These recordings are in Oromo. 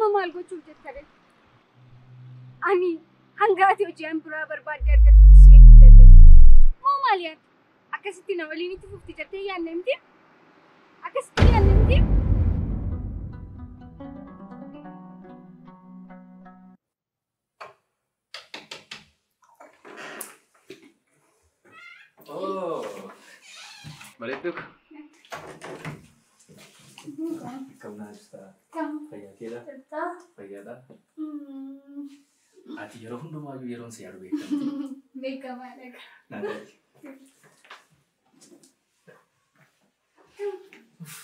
Amma maal gochuuf jettare? Ani hanga ati hojii an biraa barbaadde argattu si eeguu hin danda'u. Moo maal yaadda? Akkasitti na waliin itti fufti jettee yaadne miti? Akkasitti yaadne miti? Oh, bareedduu. Akkam naa jirta? Fayyaa keedha? Fayyaadha? Ati yeroo hundumaayyuu yeroon si yaadu beekamti. Beekamaadha. Naa ta'e.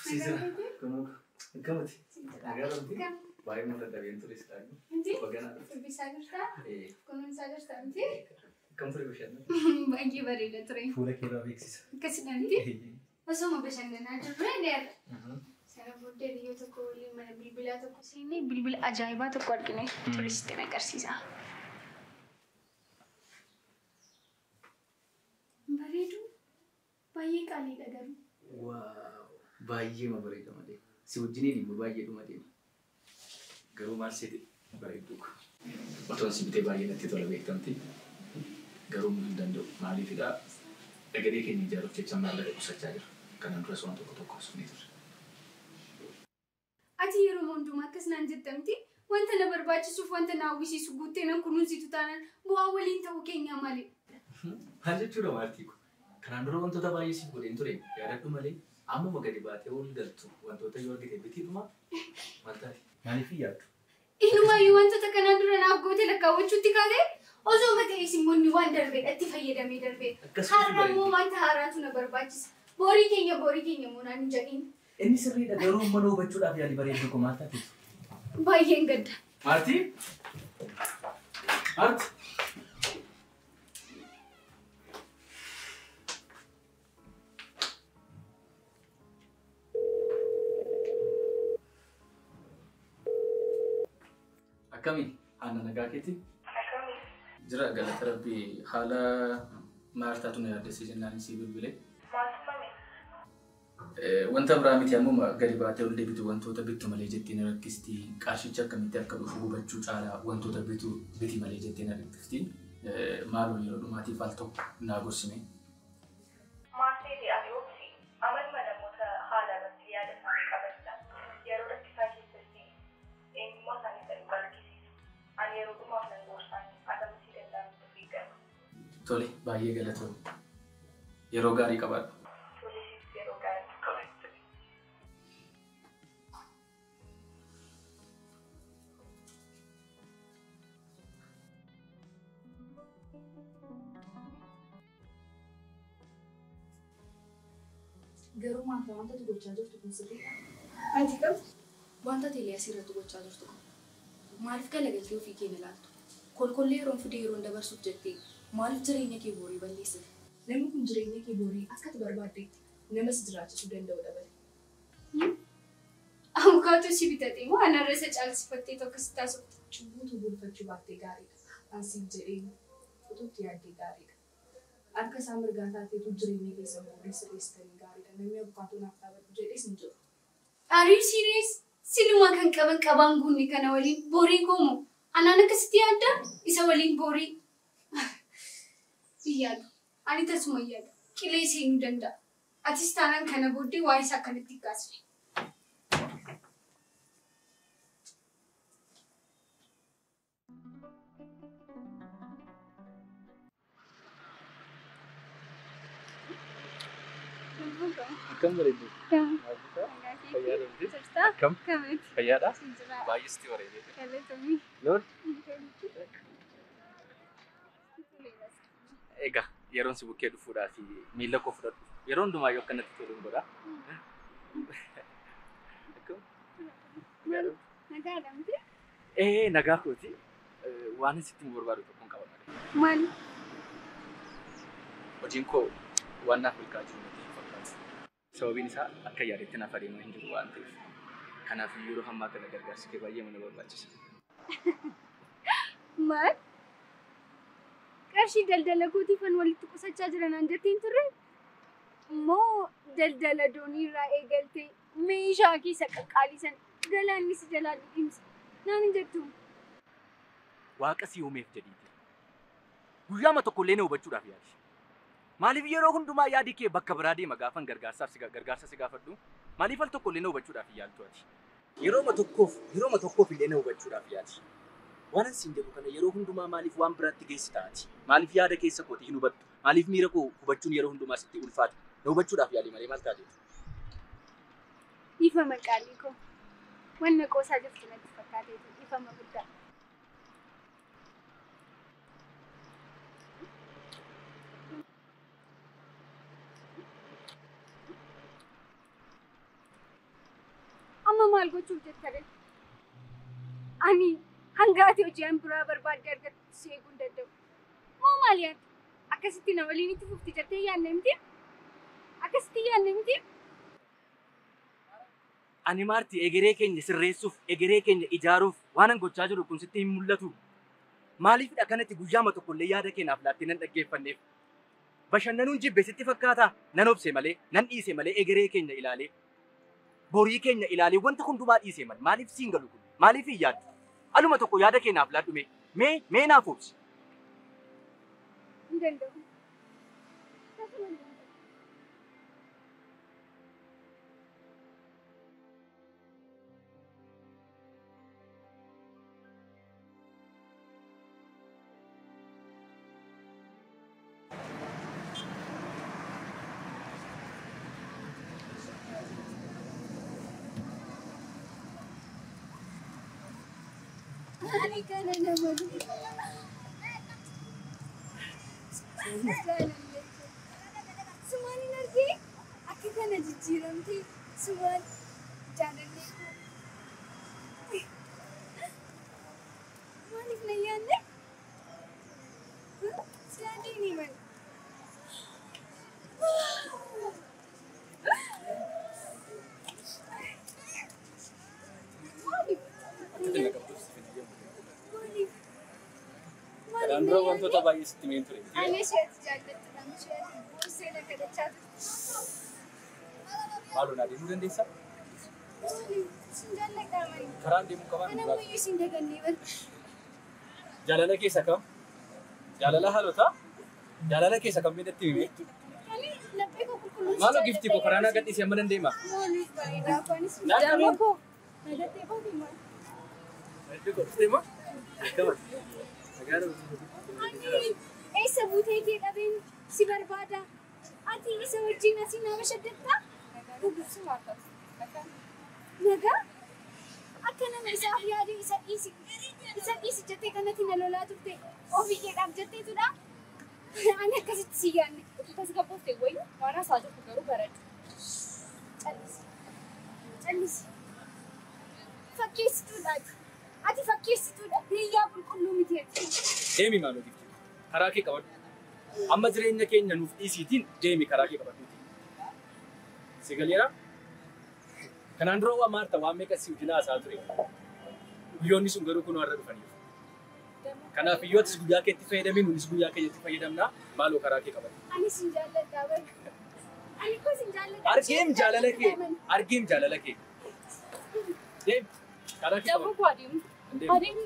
Siisira, kunoo akkamati? Nagaa dhabdi? Baay'ee nama dadhabeen ture silaayyuu. Miti? Baganaa dhufte. Dubbisaa jirtaa? Kunuunsaa jirtaa miti? Akkam ture bashannanni? Baay'ee bareeda ture. Fuula keerraa beeksisa. Akkasidha miti? Osuma bashannanaa jirru dheerra. Sana booddee biyya tokko waliin mana bilbilaa tokko seennee bilbila ajaa'ibaa tokko argine turistiin agarsiisa. Bareedu baay'ee qaaliidha garuu. Waaw! Baay'ee ma bareeda malee. Si wajjiniin immoo baay'ee dhuma deema. Garuu maal seete bareedduu ko. Otoon si bitee baay'ee natti tola beektamti. Garuu hin danda'u. Maaliifidha? Egeree keenya ijaaruuf jecha maallaqa qusachaa jira. Kanaan duras waan tokko tokko haasofnee turre. Ati yeroo hundumaa akkas naan jettamti wanta na barbaachisuuf wanta na hawwisiisu guuttee nan kunuunsitu taanaan bu'aa waliin ta'uu keenyaa maali? Maal jechuudha Maartii ko? Kanaan dura wantoota baay'ee siif godheen ture yaadadhu malee ammuma gadi baatee ol galtu wantoota yoo argite bitiidhuma maal taate? Maaliif hin yaaddu? Inumaayyuu wantoota kanaan dura naaf goote lakkaawwachuutti kaatee osoo ta'es immoo inni waan darbeedha itti fayyadamee darbee. Akkasumas Har'a immoo wanta haaraatu na barbaachisa. Borii keenya immoo naan hin jedhin. Inni sirriidha garuu mana hubachuudhaaf yaali bareedduu ko maal taateetu? Baay'een gadda. Maartii? Maartii? Akkami? Haana nagaa keeti? Jira galata rabbii haala Maartaatu na yaaddessee jennaan sii bilbilee. Wanta biraa miti ammuma gadi baatee ol deebitu wantoota bittu malee jettee na rakkisti. Qarshichi akkamitti akka dhufu hubachuu caalaa wantoota bitu biti malee jettee na rakkifti. Maaloo yeroo dhumaatiif al tokko naa gorsime. Maarteeti ati obsi amaluma namoota haala irratti yaada isaanii qabanidha. Yeroo rakkisaa keessatti eenyummaa isaanii isa dhugaa argisiisu. Ani yeroo dhumaaf nan gorsaan atamsii danda'amutti of eeggadhu. Tole baay'ee galatoomne. Yeroo gaarii qabaadhu. Tole siif yeroo gaarii. Tole. Garuu maanta wanta ati gochaa jirtu kun sirriidha. Ati qabdu? Wanta ati Eeliyaas irratti gochaa jirtu kun maaliif galagaltee ofii kee ilaaltu? Kolkollee yeroon fidee yeroon dabarsuuf jettee maaliif jireenya kee borii balleessite? Namni kun jireenya kee borii akka ati barbaaddeetti nama si jiraachisuu danda'u dhabale. Abukaatoo si bitate moo anarra isa caalsifattee tokko si taasifte? Cubbuutu bulfachuu baattee gaariidha. Ansiif jedhee utuu itti yaaddee gaariidha. Harka isaa mirgaa taateetu jireenya keessa borii sirreessitanii gaariidha. Namni abukaatoo naaf dhaabadhu jedhees hin jiru. Are you serious? Silumaa kan qaban qabaan guunne kana waliin borii koomoo? Anaan akkasitti yaadda? Isa waliin borii? Hin yaadu. Ani tasuma hin yaadu. Qilee seenuu danda'a. Atis taanaan kana booddee waa'ee isaa akkanatti hin kaasne. Akkam bareeddu? Fayyaa Akkam? Fayyaadha? Baay'ee sitti bareedee jira. Loon? Egaa yeroon si bukkee dhufuudhaaf miila koo fudhadhu. Yeroo hundumaayyuu akkanatti toluun godha. Akkam? Nagaadha miti? Nagaa kooti. Waan sitti himuu barbaadu tokkoon qaba malee. Maali? Hojiin koo waan naaf milkaa'aa jiru natti hin fakkaatu. Sababiin isaa akka yaadetti naaf adeemaa hin jiru waan ta'eef. Kanaaf yeroo ammaa kana gargaarsi kee baay'ee mana barbaachisa. Maal? Qarshii daldala kootiifan walitti qusachaa jiran naan jettee hin turre? Moo daldala doonii irraa eegaltee meeshaa keessa qaqqaalii sana galaanni si jalaa dhidhimsa. Naan hin jettu. Waaqa si uumeef jedhiiti. Guyyaama tokkollee na hubachuudhaaf yaadi. Maaliif yeroo hundumaa yaadi kee bakka biraa deema gaafan gargaarsa si gaafadhu? Maaliif al tokkollee na hubachuudhaaf yaaltu ati? Yerooma tokkoof illee na hubachuudhaaf yaadi. Waan an siin jedhu kana yeroo hundumaa maaliif waan biraatti geessita ati? Maaliif yaada keessa kootii hin hubattu? Maaliif miira koo hubachuun yeroo hundumaa sitti ulfaata? Na hubachuudhaaf yaali malee maal taateetu? Dhiifama qaalii koo. Wanna qoosaa jirtu natti fakkaateetu dhiifama guddaa. Amma maal gochuuf jetta ree? Ani hanga ati hojii an biraa barbaadde argattu si eeguu hin danda'u. Moo maal yaadda? Akkasitti na waliin itti fufti jettee yaadne miti? Akkasitti yaadne miti? Ani Maarti egeree keenya sirreessuuf, egeree keenya ijaaruuf waan an gochaa jiru kun sitti hin mul'atu. Maaliifidha kanatti guyyaama tokkollee yaada keenyaaf laattee nan dhaggeeffanneef? Bashannanuun jibbe sitti fakkaataa? Nan obse malee, nan dhiise malee egeree keenya ilaalee, borii keenya ilaalee wanta hundumaa dhiise malee maaliif siin galu kun? Maaliif hin yaaddu? Aluma tokko yaada keenyaaf laadhu mee mee naaf obsi. Hin danda'u. Tasuma hin danda'u. Ani kana nama Sumaan hin argee akka kana jijjiiramtee sumaan jaalallee koo. Maaliif na yaadne? Si yaadee ni mala. Maaliif? Kanaan dura wantoota baay'ee sitti himeen ture. Ani isheetti jaalladha. Isheetti boossee na kadhachaa turte. Maaloo naa deemuu dandeessaa? Sin jaalladha malee. Karaan deemuu qabaan Ana ammayyuu sin dagannee bara. Jaalala keessa kam? Jaalala haalotaa? Jaalala keessa kam miidhatti himee? Ani laphee koo qulqulluun si Maaloo giftii koo karaa naa gadhiisee amma dandeema. Maaliif bareedaa afaanis Naan damma qabeen. koo nagattee baate maal? Hedduu koo dhuftee moo? Akkama. Ani eessa buutee kee dhabeen si barbaada. Ati isa wajjin asii nama shaddattaa? Nagaa? Akka nama isaaf yaade isa dhiisi jettee kanatti na lolaa turte ofii keedhaaf jetteetudha. Ani akkasitti si yaadne. Utuu tasgabbooftee wayyu waan haasaa jirtu garuu baradhu. Callisi. Callisi. Fakkeessituudha ati. Ati fakkeessituudha. Hiriyaa qulqulluu miti ati. Deemi maaloo giftii koo. Karaa kee qabadhu. Amma jireenya keenya nuuf dhiisiitiin deemi karaa kee qabadhuuti. Si galeera? Kanaan dura waa Maarta waan meeqa si wajjin haasaa ture. Guyyoonni sun garuu kunoo har'a dhufaniiru. Kanaaf iyyuu atis guyyaa keetti fayyadamii nunis guyyaa keenyatti fayyadamnaa maaloo karaa kee qabadhu. Ani sin jaalladha bara. Ani koo sin jaalladha. Argeem jaalala kee. Argeem jaalala kee. Deemi. Karaa kee Damma qabadhu. koo adeemu. Deemi. Adeemu.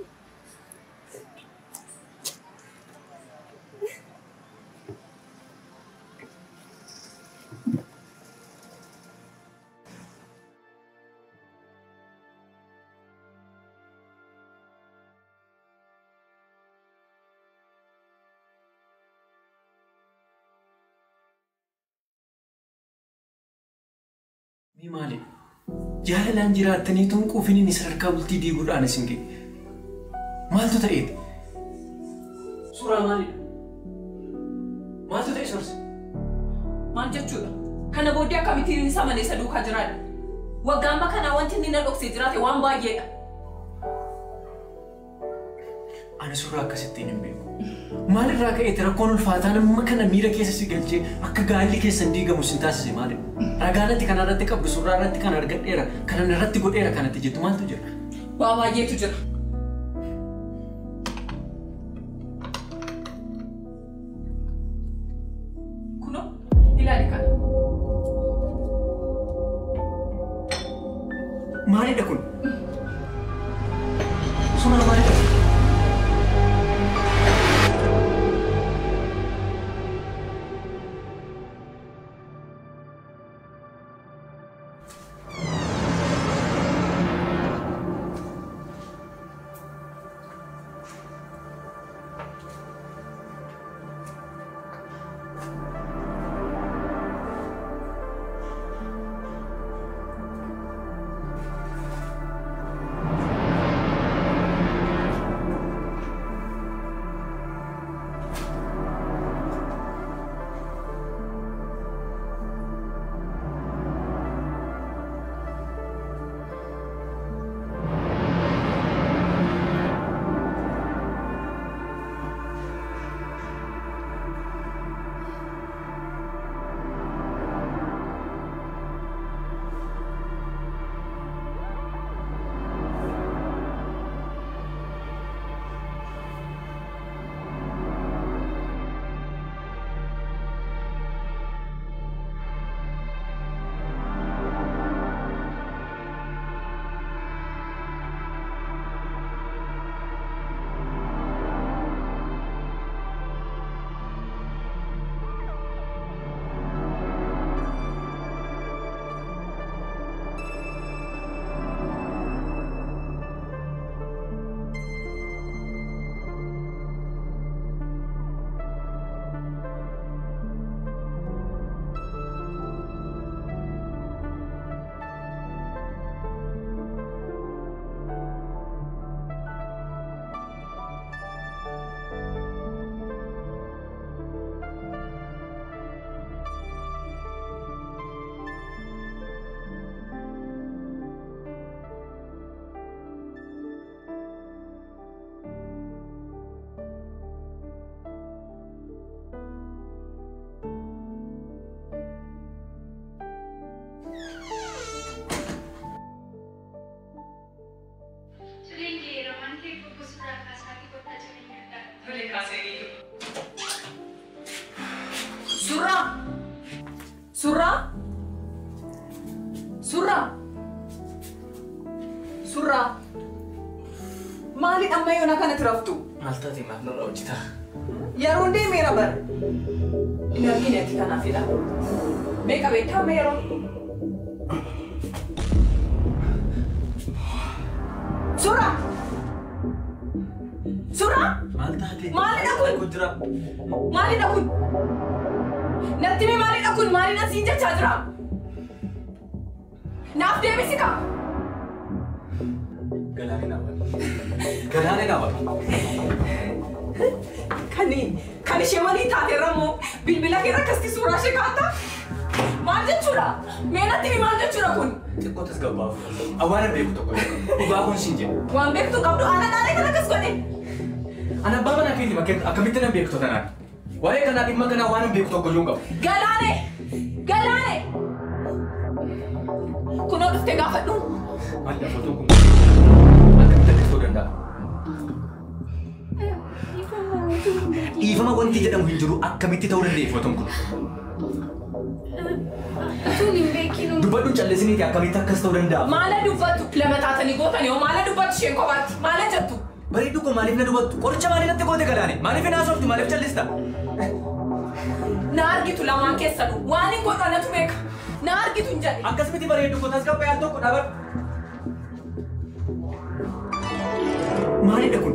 Mi maali? Jaalalaan jiraattanii tun quufiniin sadarkaa bultii diiguudhaan isin ga'e. Maaltu ta'eeti? Suuraa maalidha? Maaltu ta'e sorsi? Maal jechuudha? Kana booddee akkamittiin isa malee isa duukaa jiraadha? Waggaa amma kanaa wanti inni na dhoksee jiraate waan baay'eedha. Ani suuraa akkasittiin hin beeku. Maalirraa ka'eeti rakkoon ulfaataan amma kana miira keessa si galchee akka gaalli keessan diigamu sin taasise maalidha? Ragaa natti kana irratti qabdu, suuraa irratti kana argadheera, kanan irratti godheera kanatti jettu maaltu jira? Waa baay'eetu jira. Kunoo ilaali kana. Maalidha kun? Surraa? Surraa? Surraa? Maaliin amma yoona kanatti raftu? Maal taate maaf narraa hojjetaa? Yeroon deemeera bara. Hin argine ati kanaafidha. Meeqa beektaa amma yeroo? Surraa! Surraa! Maal taate? Maalidha kun? Maalidha kun? Natti mee maalidha kun? Maalidha siin jechaa jira? Naaf deebisi kaa! Galaanee naa baqa. Galaanee naa baqa. Kan ishee waliin taateerra moo bilbila kee akkasitti suuraa ishee kaa'atta? Maal jechuudha? Mee natti himi maal jechuudha kun? Xiqqoo tasgabbaafu. Awwaara beeku tokko dhugaa kun siin jedha. Waan beektu qabdu ana dhaalee kan akkas godhe. Ana abbaa manaa keeti bakkee akkamitti nan beektu tanaan? Waa'ee kanaa dhimma kanaa waan hin beeku tokko iyyuu hin qabu. Galaanee! Galaanee! Kunoo dhuftee gaafadhu. Maal footoon kun? Akkamitti akkas ta'uu danda'a? Dhiifama wanti jedhamu hin jiru akkamitti ta'uu danda'e footoon kun? Dubbadhu callisiniiti akkamitti akkas ta'uu danda'a? Maala dubbattu lama taatanii gootanii hoo maala dubbattu isheen kophaatti maala jettu? Bareedduu koo maaliif na dubattu? Qoricha maaliif natti goote Galaane? Maaliif hin haasoftu? Maaliif callista? Na argitu lamaan keessanuu waan hin godhu anatu beeka. Na argitu hin jedhe. Akkas miti bareedduu koo tasgabbaa'ee al tokko dhaabadhu. Maalidha kun?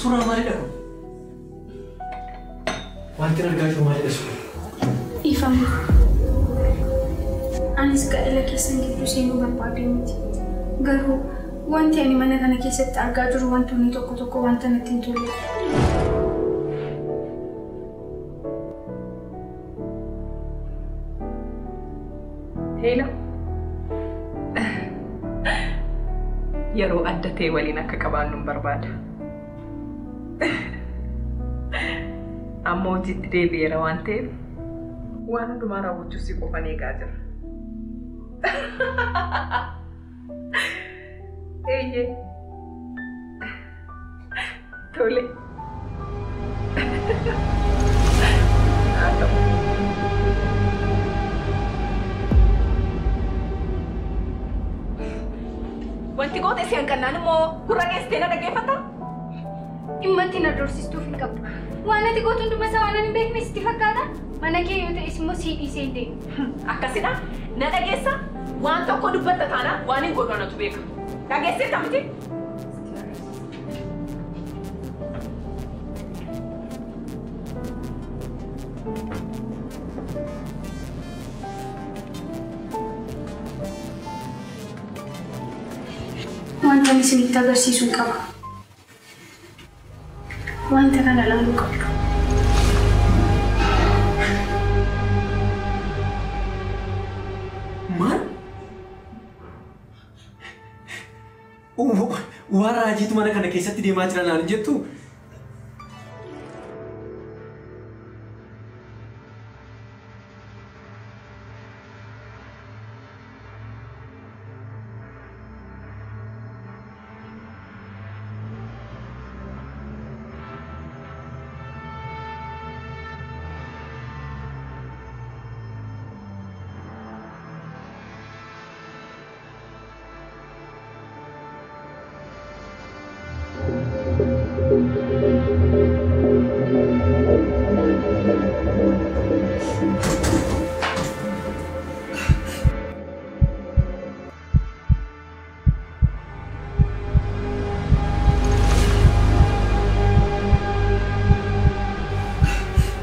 Suuraa maalidha kun? Wanti argaa jiru maalidha suuraa? Dhiifama. Anis gaa'ela keessan gidduu seenuu barbaadee miti. Garuu wanti ani mana kana keessatti argaa jiru wantoonni tokko tokko wanta natti hin tolle. Heela. Yeroo adda ta'e waliin akka qabaannu hin barbaada. Amma hojiitti deebi'eera waan ta'eef waan hundumaa raawwachuuf si qofan eegaa jira. Eeyyee. Tole. Haa ta'u. Wanti goote si hanqannaan immoo gurra geessitee na dhaggeeffatta? Dhimma itti na dorsistuuf hin qabdu. Waan ati gootu hunduma isaa waan ani hin beekne sitti fakkaata? Mana kee yoo ta'es immoo sii dhiisee hin deemu. Akkasidha. Na dhageessa? Waan tokko dubbatta taana waan hin godhu anatu beeka. Dhageesseetta miti? Wanta ani isinitti agarsiisuu hin qaba. Wanta kana ilaaluu qabdu. Maal? Waan raajiitu mana kana keessatti deemaa jira naan jettu?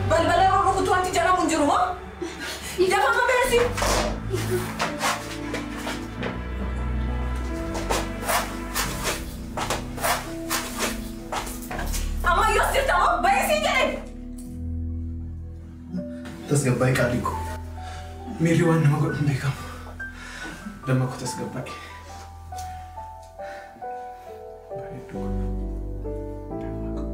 Balbala rukutu wanti jedhamu hin jiru moo? Lafa amma beesi. Amma yoos jirta moo? Baay'ee jedhe. Tasgabbaa'ee qaalii koo. Miirri waan nama godhu hin beekamu. Damma koo tasgabbaa'e. Bareedduu koo. Damma koo.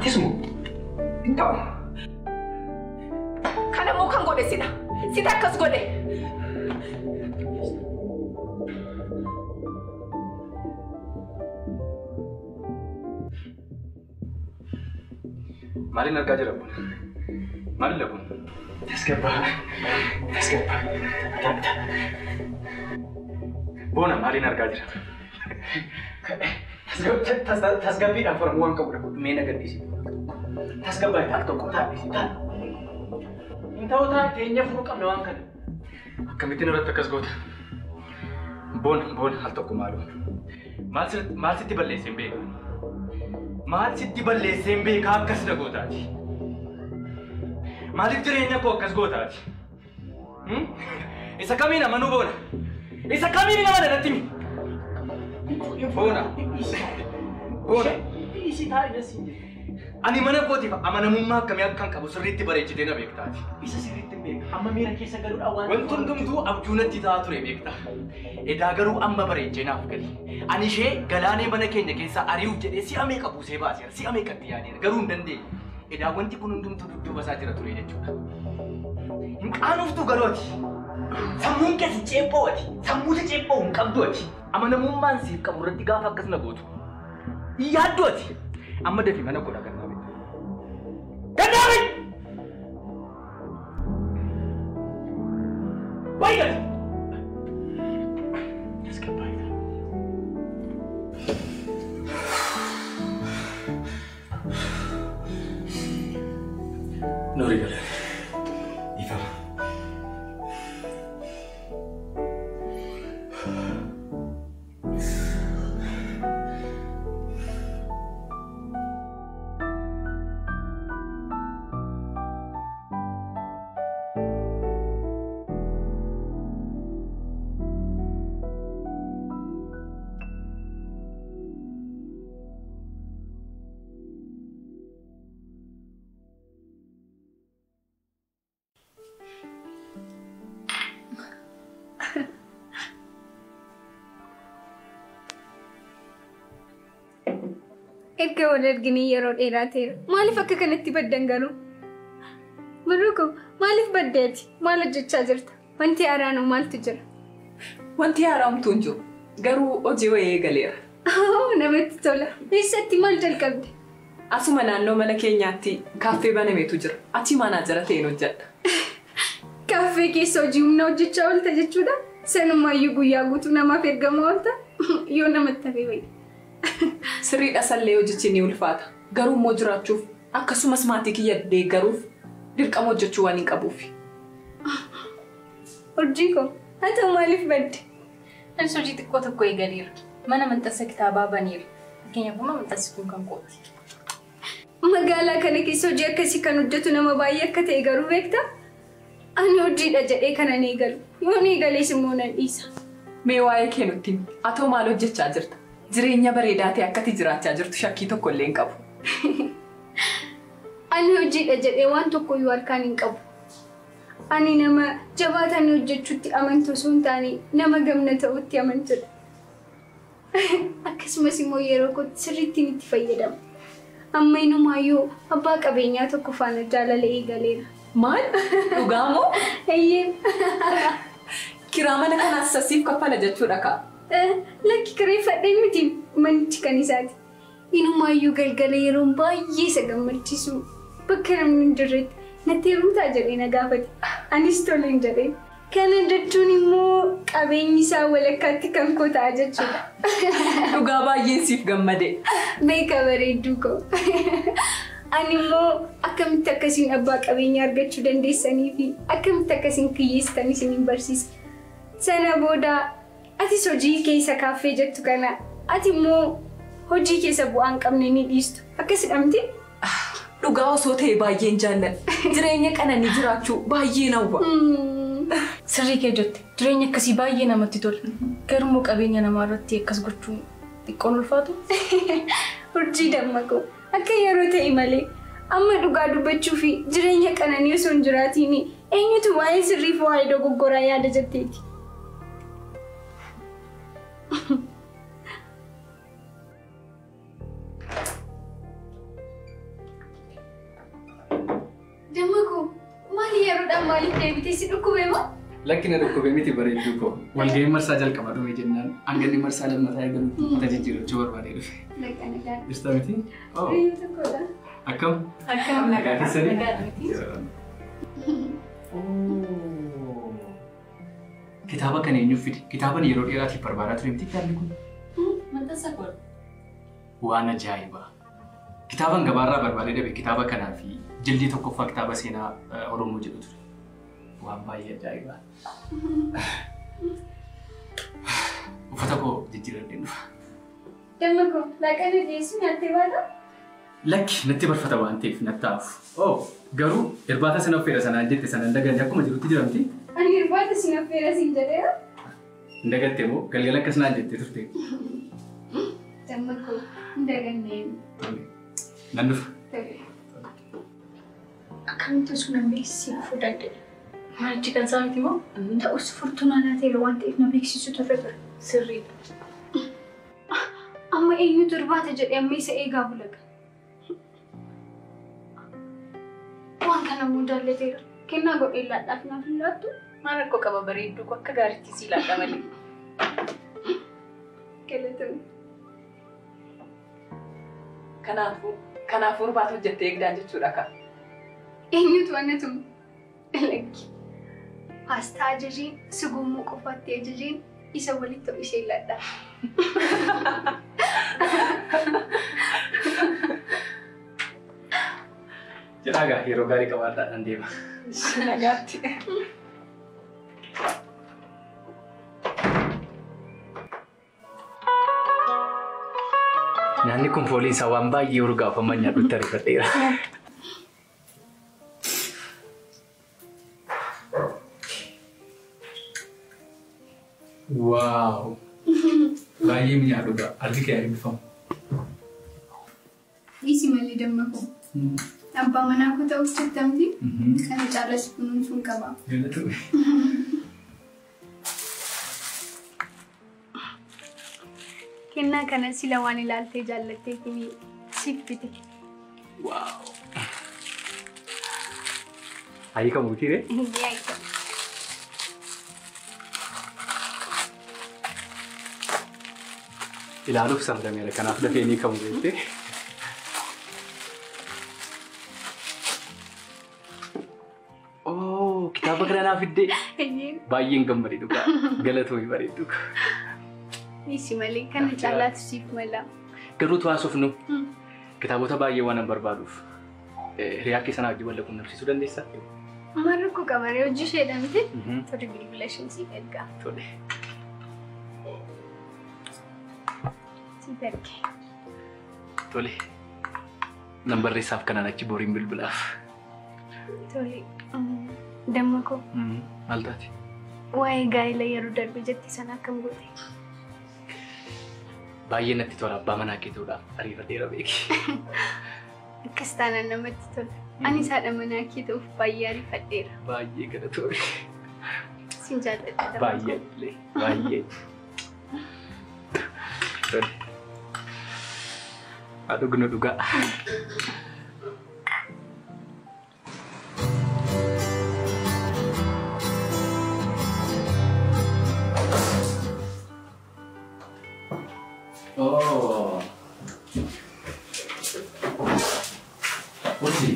Atis moo? Hin ta'u. Kanammoo kan godhe sidha. Sita akkas godhe. Maaliin argaa jira kun? Maalidha kun? Tasgabbaa. Tasgabbaa. Boona maaliin argaa jira? Tasgabbiidhaan furamuu waan qabudha kun. Mee na gadhiisi. Tasgabbaa ta'a tokko taa'isi ta'a. Hin ta'u ta'a teenya furuu qabna waan kana. Akkamittiin irratti akkas goota? Boona boona al tokko maaloo. Maal sitti balleessee hin beeku? Maal sitti balleessee hin beekaa akkas na gootaati? Maaliif jireenya koo akkas gootaati? Isa kamiin amanuu boona? Isa kamiin amana natti himi? Boona. Boona. Isi taa'e nasiin jedhe. Ani mana kootiif amanamummaa akkamii akkan qabu sirriitti bareechitee na beektaati. Isa sirriitti hin beeka. Amma miira keessa galuudhaan waan wanti hundumtuu abjuu natti ta'aa ture beekta. Edaa garuu amma bareechee naaf gali. Ani ishee galaanee mana keenya keessaa ari'uuf jedhee si'a meeqa buusee baaseera. Si'a meeqatti yaadeera. Garuu hin dandeenye. Edaa wanti kun hundumtuu dudduuba isaa jira ture jechuudha. Hin qaanuuftuu garuu ati. Sammuun keessa ceephoo ati. Sammuuti ceephoo hin qabdu ati. Amanamummaan siif qabu irratti gaafa akkas na gootu. Hin yaaddu ati. Amma dafii mana godha gannaa beektu. Gannaa beektu! Wayi gadi! Tasgabbaa'eedha. Noori galee. Ifama. Erga wal arginee yeroo dheeraa ta'eera. Maaliif akka kanatti baddan garuu? Birruko, maaliif baddeeti? Maal hojjechaa jirta? Wanti haaraan maaltu jira? Wanti haaraamtu hin jiru. Garuu hojii wayii eegaleera. Namatti tola. Eessatti maal jalqabde? Asuma naannoo mana keenyaatti kaaffee banameetu jira. Achi maanaajara ta'een hojjedha. Kaaffee keessa hojii humna hojjechaa oolta jechuudha? Sanumaayyuu guyyaa guutuu namaaf ergamaa oolta? Yoo namatti hafee wayii. Sirriidha sallee hojichi ni ulfaata. Garuu immoo jiraachuuf akkasumas maatii kiyya deeggaruuf dirqama hojjechuu waan hin qabuuf. Hojii koo haa ta'u maaliif badde? Anis hojii xiqqoo tokko eegaleera. Mana maxxansa kitaabaa baneera. Fakkeenyaaf amma maxxansi kun kan kooti. Magaalaa kana keessa hojii akkasii kan hojjetu nama baay'ee akka ta'e garuu beektaa? Ani hojiidha jedhee kanan eegalu. Yoon eegalees immoo nan dhiisa. Mee waa'ee kee nutti himi. Atoo maal hojjechaa jirta? Jireenya bareedaa ta'e akkati jiraachaa jirtu shakkii tokko illee hin qabu. Ani hojiidha jedhee waan tokkoyyuu harkaan hin qabu. Ani nama jabaatanii hojjechuutti amantu osoo hin taane nama gamna ta'utti amantudha. Akkasumas immoo yeroo kootti sirriittiin itti fayyadama. Amma inumaayyuu abbaa qabeenyaa tokko faana jaalala eegaleera. Maal? Dhugaa moo? Eeyyee. Kiraa mana kanaas sasiif kaffala jechuudha kaa? Lakki kireeffadhee miti manichi kan isaati. Inumaayyuu galgala yeroon baay'ee isa gammachiisu bakka namni hin jirretti natti heerumtaa jedhee na gaafate. Anis toleen jedheen. Kana jechuun immoo qabeenyi isaa walakkaatti kan koo ta'a jechuudha. Dhugaa baay'een siif gammade. Beeka bareedduu koo. Ani immoo akkamitti akkasiin abbaa qabeenyaa argachuu dandeessanii fi akkamitti akkasiin kiyyeessitan isiniin barsiisa. Sana booda atis hojii keessa kaaffee jettu kana ati immoo hojii keessa bu'aa hin qabne ni dhiistu. Akkasidha miti? Dhugaa osoo ta'e baay'een jaalladha. Jireenya qananii jiraachuu baay'een hawwa. Sirrii kee jette. Jireenya akkasii baay'ee namatti tola. Garuu immoo qabeenya namaa irratti akkas gochuun xiqqoon ulfaatu. Urjii dammaqoo akka yeroo ta'e malee amma dhugaa dubbachuu fi jireenya qananii osoo hin jiraatiin eenyutu waa'ee sirriif waa'ee dogoggoraa yaada jetteeti. Yeroodhaan maaliif deebitee si dhukkube moo? Lakkina dhukkube miti bareedduu koo. Walga'ii marsaa jalqaba dhume jennaan hanganni marsaa lammataa eegalutti uffata jijjiirrachuu barbaadee dhufe. Lakkana gaarii. Jirta miti? Riyyuu tokkodha. Akkam? Akkam nagaa keessanii? Nagaa miti. Kitaaba kana eenyuuf fide? Kitaaban yeroo dheeraatiif barbaadaa ture miti kitaabni kun? Maxxansa koo. Waan ajaa'ibaa! Kitaaban gabaarraa barbaadee dhabe kitaaba kanaa fi jildii tokkoffaa kitaaba seenaa Oromoo jedhu ture. Waan baay'ee ajaa'ibaa! Uffata koo jijjiiradheen dhufa. Damma koo laaqana dhiyeessuu nyaattee baata? Lakki natti barfata waan ta'eef natti hafu. Oh garuu irbaata sana affeera sanaan jette sanaan daganne akkuma jirutti jiramti. Ani irbaata sin affeera siin jedheera. Hin dagatte moo galgala akkas naan jettee turte. Damma koo hin daganne. Nan dhufa. Akkamitti osoo nan beeksisee dhufuu danda'e? Manichi kan isaa miti moo? Ta'us furtuunaa laateera waan ta'eef na beeksisuutu irra ture. Sirriidha. Amma eenyutu irbaata jedhee amma isa eegaa bulaga. Waan kana immoo jaallateera. Kennaa godhee laadhaaf naaf hin laattu. Maal rakkoo qaba bareedduu koo akka gaariitti sii laadha malee. Galatoomii. Kanaafuu irbaata hojjettee eegdaan jechuudha ka. Eenyutu ana tumu? Lakki. Paastaa ajajeen sugummuu qofaatti ajajeen isa walitti ta'u ishee laadha. Jedhaa gaa yeroo gaarii qabaadhaan deema. Nagaatti. Nyaanni kun fooliin isaa waan baay'ee urgaafaman nyaadhutti ariifadheera. Waaw! Baay'ee mi'aa dhugaa. Harki kee eebbifamu. Dhiisi malee damma koo. Abbaa manaa koo ta'uuf jettamti. Kana caalas kunuunsuun qaba. Galatoomii. Kennaa kana sila waan ilaaltee jaallattee kuni siif bite. Waaw! Ayi kamu miti ree? Yaa isa. Ilaaluuf sardameera kanaaf dafee ni kamu jettee. Oh, kitaaba kana naaf fiddee. Baay'een gammade dhugaa. Galatoomii bareedduu. Dhiisi malee kana caalaatu siif mala. Garuu tu haasofnu kitaabota baay'ee waan an barbaaduuf hiriyaa kee sanaa wajjin wal quunnamsiisuu dandeessaa? Maal rakkoo qaba ree hojii isheedha miti? Tole bilbila isheen siif ergaa. Tole. Siif erge. Tole. Nan barreessaaf kanaan achi boriin bilbilaaf. Tole. Damma koo. Maal taate? Waa'ee gaa'ela yeroo darbe jette sana akkam goote? Baay'ee natti tola abbaa manaa kee ta'uudhaaf ariifateera beeki. Akkas taanaan namatti tola. Anis haadha manaa kee ta'uuf baay'ee ariifadheera. Baay'ee galatoomii. Sin jaalladha. Baay'ee illee baay'ee. Tole. Haa dhugnu dhugaa. Oh. Urji,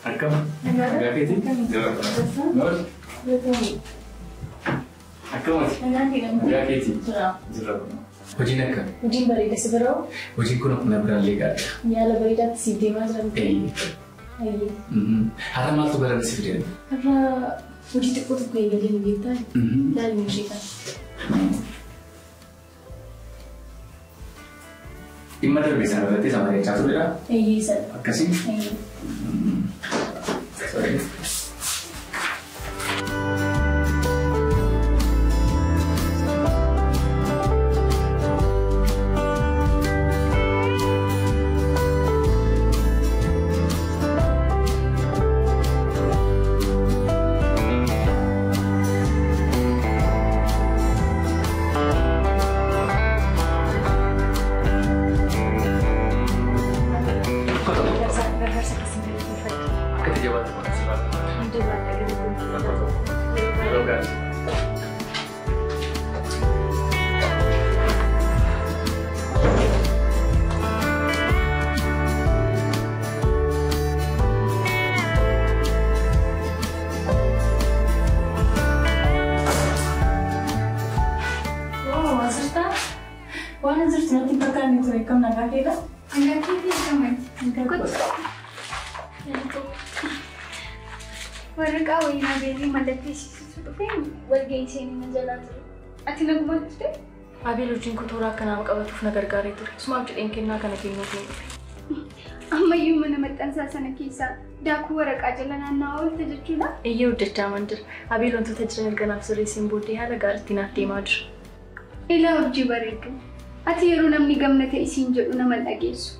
akkam? Nagaa keeti? Noor? Akkam ati? Nagaa keeti? Jira. Hojiin akkam? Hojiin bareeda si biroo? Hojiin kun akkuma biraallee gaariidha. Yaala bareedaatti siif deemaa jira miti? Eeyyee. Har'a maaltu gara siif deema? Har'a hojii xiqqoo tokko eegalee ni beektaa? Ilaalii ishee kana. Dhimma darbe sana irratti isa mari'achaa turedha? Eeyyee isa. Akkasii? Eeyyee. Sorry. Akka itti jabaatu kun asirraa. Nagaa keedha? Nagaa keetii akkamitti? Waraqaa wayinaa beelii mallatteessisuutu dhufee walgahii seenina jalaa ture. Ati nagumaan dhuftee? Abeel hojiin koo toora akka naaf qabatuuf na gargaaree ture. Sumaaf jedheen kennaa kana kennuuf hin dhufe. Ammayyuu mana maxxansaa sana keessaa daakuu waraqaa jala naanna'aa oolte jechuudha? Eeyyee hojjechaa man jira. Abeel wantoota jiran erga naaf sirreesseen booddee haala gaariitti naaf deemaa jira. Ilaa hojii bareedu. Ati yeroo namni gamna ta'e isiin jedhu nama dhageessu.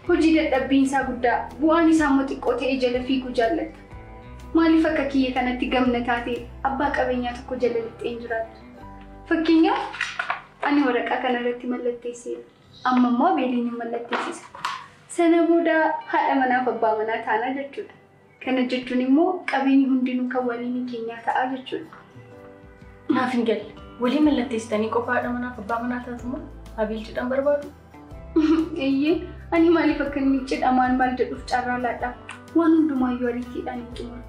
Hojii dadhabbiin isaa guddaa bu'aan isaa immoo xiqqoo ta'e jala fiiguu jaallatta. Maaliif akka kiyya kanatti gamna taate abbaa qabeenyaa tokko jala lixxee hin jiraattu? Fakkeenyaaf ani waraqaa kanarratti mallatteesseera. Amma immoo Abeeliin hin mallatteessisa. Sana booda haadha manaaf abbaa manaa taanaa jechuudha. Kana jechuun immoo qabeenyi hundinuu kan waliin keenyaa ta'a jechuudha. Naaf hin galle. Walii mallatteessitanii qofa haadha manaaf abbaa manaa taatu moo Abeel cidhaan barbaadu? Eeyyee, ani maaliif akka inni cidhamaan maal jedhuuf carraa laadhaa? Waan hundumaayyuu ariitiidhaan hin xumuru.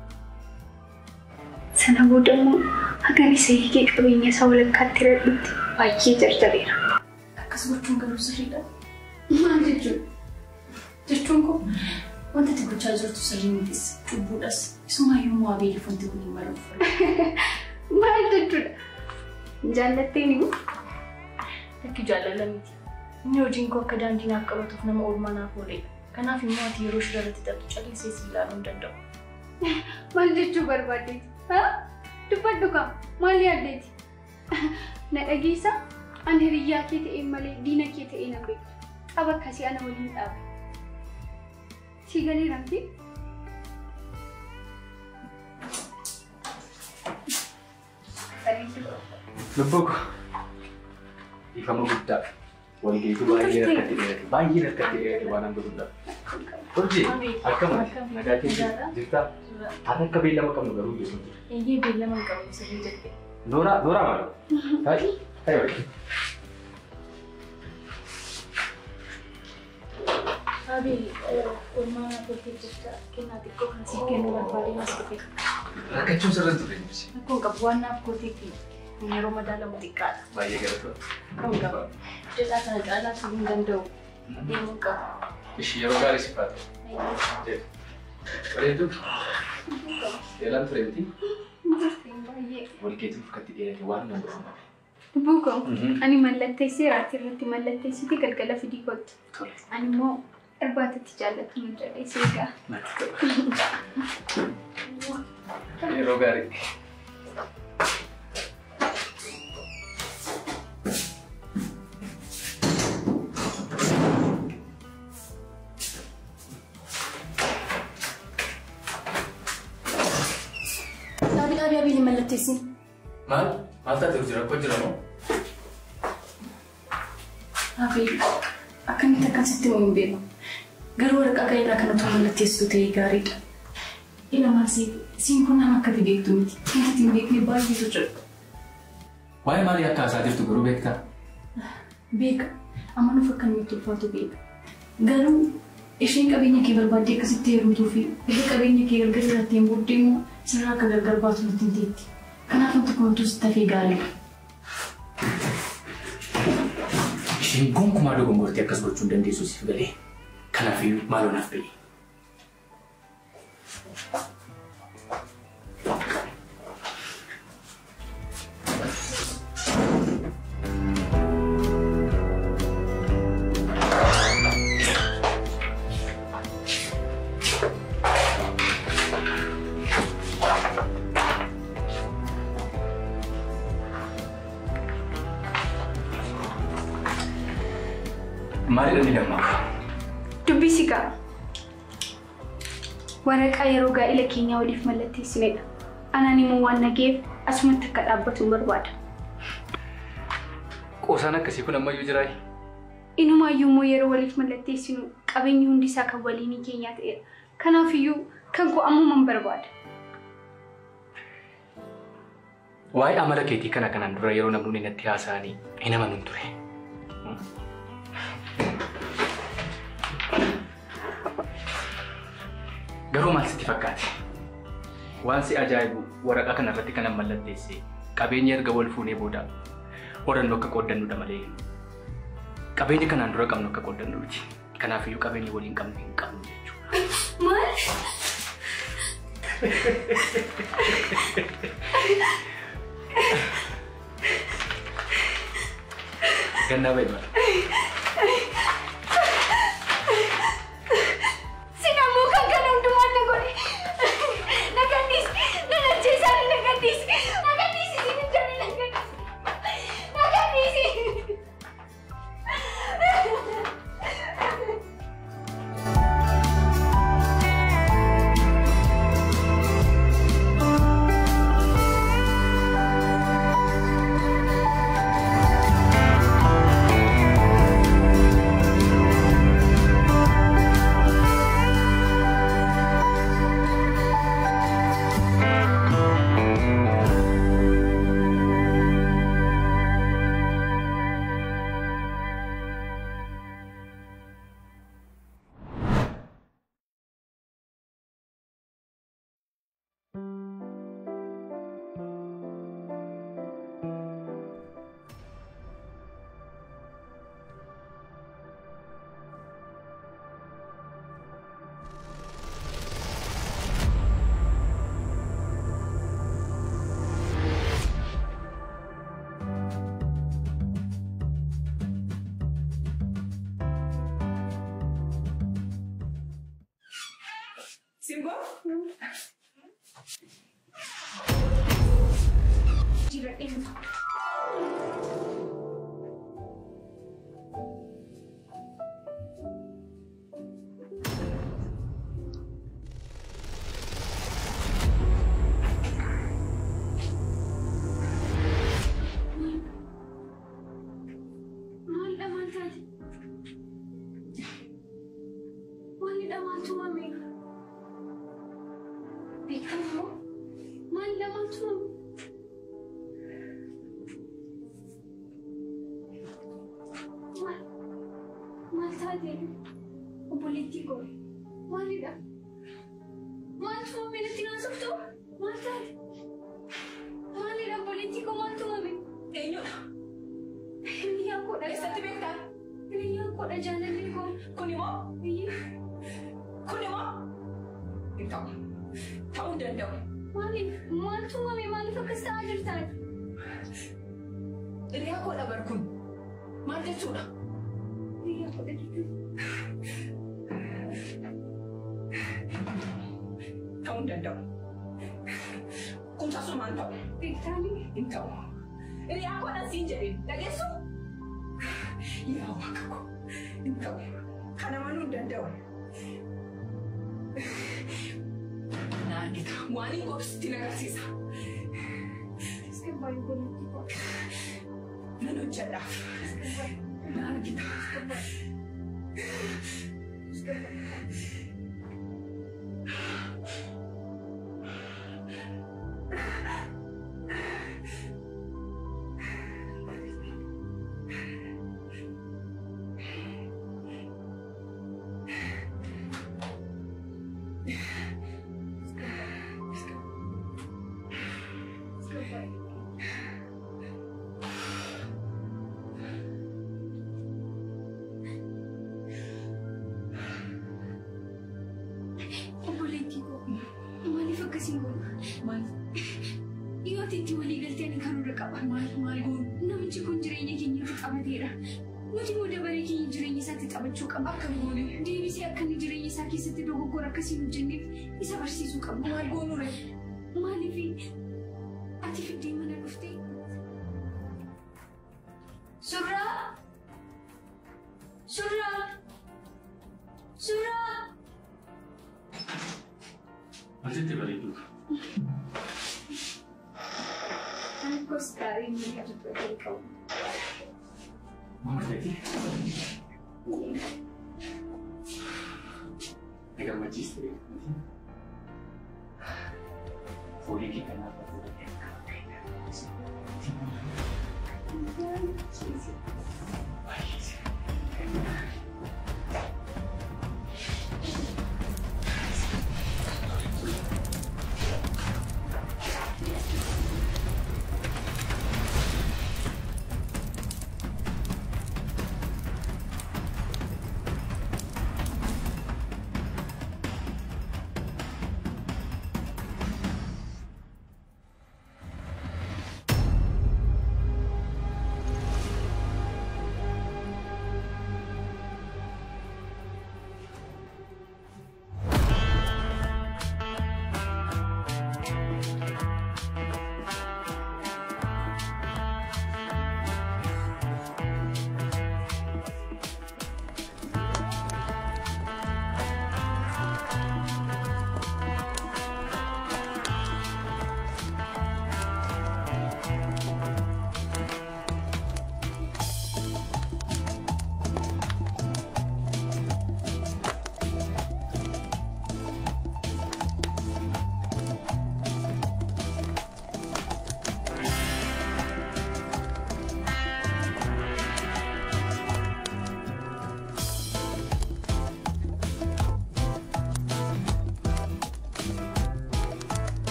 Sana booda immoo hagan isa hiikee qabeenya isaa walakkaatti hiradhutti baay'ee jarjareera. Akkas gochuun garuu sirriidha. Maal jechuudha? Jechuun koo wanta ati gochaa jirtu sirrii mitis, cubbuudhas. Isumaayyuu immoo Abeeliif wanti kun hin maluuf. Maal jechuudha? Jaallatteen immoo? Lakki jaalala miti. Inni hojiin koo akka daandii naaf qabatuuf nama oolmaa naaf ooledha. Kanaaf immoo ati yeroo shira irratti taphatu callisee si ilaaluu hin danda'u. Maal jechuu barbaaddeeti? Dubbadhu kaa maal yaaddeeti? Na dhageessaa? Ani hiriyyaa kee ta'een malee diina kee ta'ee nan beeku. Tapha akkasii ana waliin dhaabe. Si galeera miti? Lubbuu koo ifama guddaa walga'iitu baay'ee rakkate dheerate baay'ee rakkate dheerate waan hanga guddaa. Hojii akkamati nagaa kee jirtaa? Har'a akka beellama qabnu garuu beeku ture. Eeyyee beellama hin qabnu sirrii jette. Nooraa nooraa maal? Taa'ii taa'ii waliin. Abeel oolmaa naaf ooltee jirta kennaa xiqqoo kan siif kennuu barbaadeen as dhufe. Rakkachuun sirra hin turre innis. Rakkoon qabu waan naaf gooteefi yeroo madaalamu xiqqaadha. Baay'ee galatoomi. Rakkoon qabu. Jedhaa kana caalaa turuu hin danda'u. Deemuu qaba. Ishii yeroo gaarii siif haa ta'u. Bareedduu. Eelaan ture miti? Baay'ee. Walgeetuuf akkatti dheerate waan nama godhu malee. Lubbuu koo ani mallatteessee raatti irratti mallatteessiti galgala fidii kottu. Tole. Ani immoo irbaatatti jaallatu nan jedhee si eegaa. Natti tola. Yeroo gaarii. Dhaabii dhaabii Abeeliin mallatteessin. Maal? Maal taate jira? Rakkoo jira moo? Abeel akkamitti akkasitti himu hin beeku. Garuu waraqaa gaa'elaa kana otoo mallatteessitu ta'ee gaariidha. Ila maal siin kun nama akka ati beektu miti. Wanti ati hin beekne baay'eetu jira. Waa'ee maalii akka haasaa jirtu garuu beektaa? Beeka. Amanuuf akka namatti ulfaatu beeka. Garuu isheen qabeenya kee barbaaddee akkasitti heerumtuu fi erga qabeenya kee gargar jiraatteen booddee immoo sirraa akka gargar baatu nutti hin teetti. Kanaaf wanti kun utuu sitti hafee gaariidha. Isheen gonkumaa dogongortee akkas gochuu hin dandeessu siif galee. Kanaafiyyuu maaloo naaf ba'i. Maalidha inni lammaffaa? Dubbisi kaa. Waraqaa yeroo gaa'ela keenyaa waliif mallatteessinedha. Anaan immoo waan nageef asumatti akka dhaabbatu hin barbaada. Qoosaan akkasii kun ammayyuu jiraa? Inumaayyuu immoo yeroo waliif mallatteessinu qabeenyi hundi isaa kan waliinii keenyaa ta'edha. Kanaafiyyuu kan koo ammuman barbaada. Waa'ee amala keetii kana kanaan dura yeroo namoonni natti haasa'anii hin amanuun ture. Garuu maal sitti fakkaate? Waan si ajaa'ibu waraqaa kanarratti kanan mallatteesse qabeenya erga wal fuunee booda horannoo akka qooddannudha malee Qabeenya kanaan dura qabnu akka qooddannu miti. Kanaafiyyuu qabeenya waliin qabnu hin qabnu jechuudha. Maal? Gannaa ba'i mala. Sinammoo kan kana hundumaan na godhe. Na gadhiisi. Na ajjeesaan na gadhiisi. Na gadhiisi siin hin jedhe na gadhiisi. Na gadhiisi. Simbo? Jira eenyu? Maal dhamaan taate? Maalli dhamaatu uumame? Beekamoo? Maal dhamaatu uumame? Maal? Maal taate? Obboleettii koo maalidha? Maaltu uumame natti naasoftu? Maal taate? Maalidha obboleettii koo maaltu uumame? Eenyudha? Hiriyyaan koodha. Eessatti beektaa? Hiriyyaan koodha jaalalli koo. Kun immoo? Kun immoo? Hin ta'u. Ta'uu hin danda'u. Maaliif? Maaltu uumame? Maaliif akkas ta'aa jirtan? Hiriyaa koodha bar kun. Maal jechuudha? Hiriyaa koodha jechuun. Ta'uu hin danda'u. Kun tasumaan ta'u. Beektaani? Hin ta'u. Hiriyaa koodha siin jedheen dhageessu? Yaa waaqa koo. Hin ta'u. Kana amanuu hin danda'u. Na argita. Waan hin godhu sitti agarsiisa. Tasgabbaa'ii obboleettii koo. Nan hojjedhaaf. Na argita. Obboleettii koo maaliif akkas hin goonu? Maal? Yoo ati itti walii galtee ani karoora qaba. Maal maal goonu? Namichi kun jireenya keenyatti taphateera. Nuti immoo dabaree keenya jireenya isaatti taphachuu qabna. Akkam goone? Deebisee akka inni jireenya isaa keessatti dogoggora akkasii hin hojjenneef isa barsiisuu qabna. Maal goonu ree? Maaliif ati fiddee mana dhuftee? Surraa! Surraa! Surraa! Asitti bareedu. Akkas gaarii malee dubbatan qabu. Maal ta'e? Na gammachiiste beektu. Foolii kee kanaaf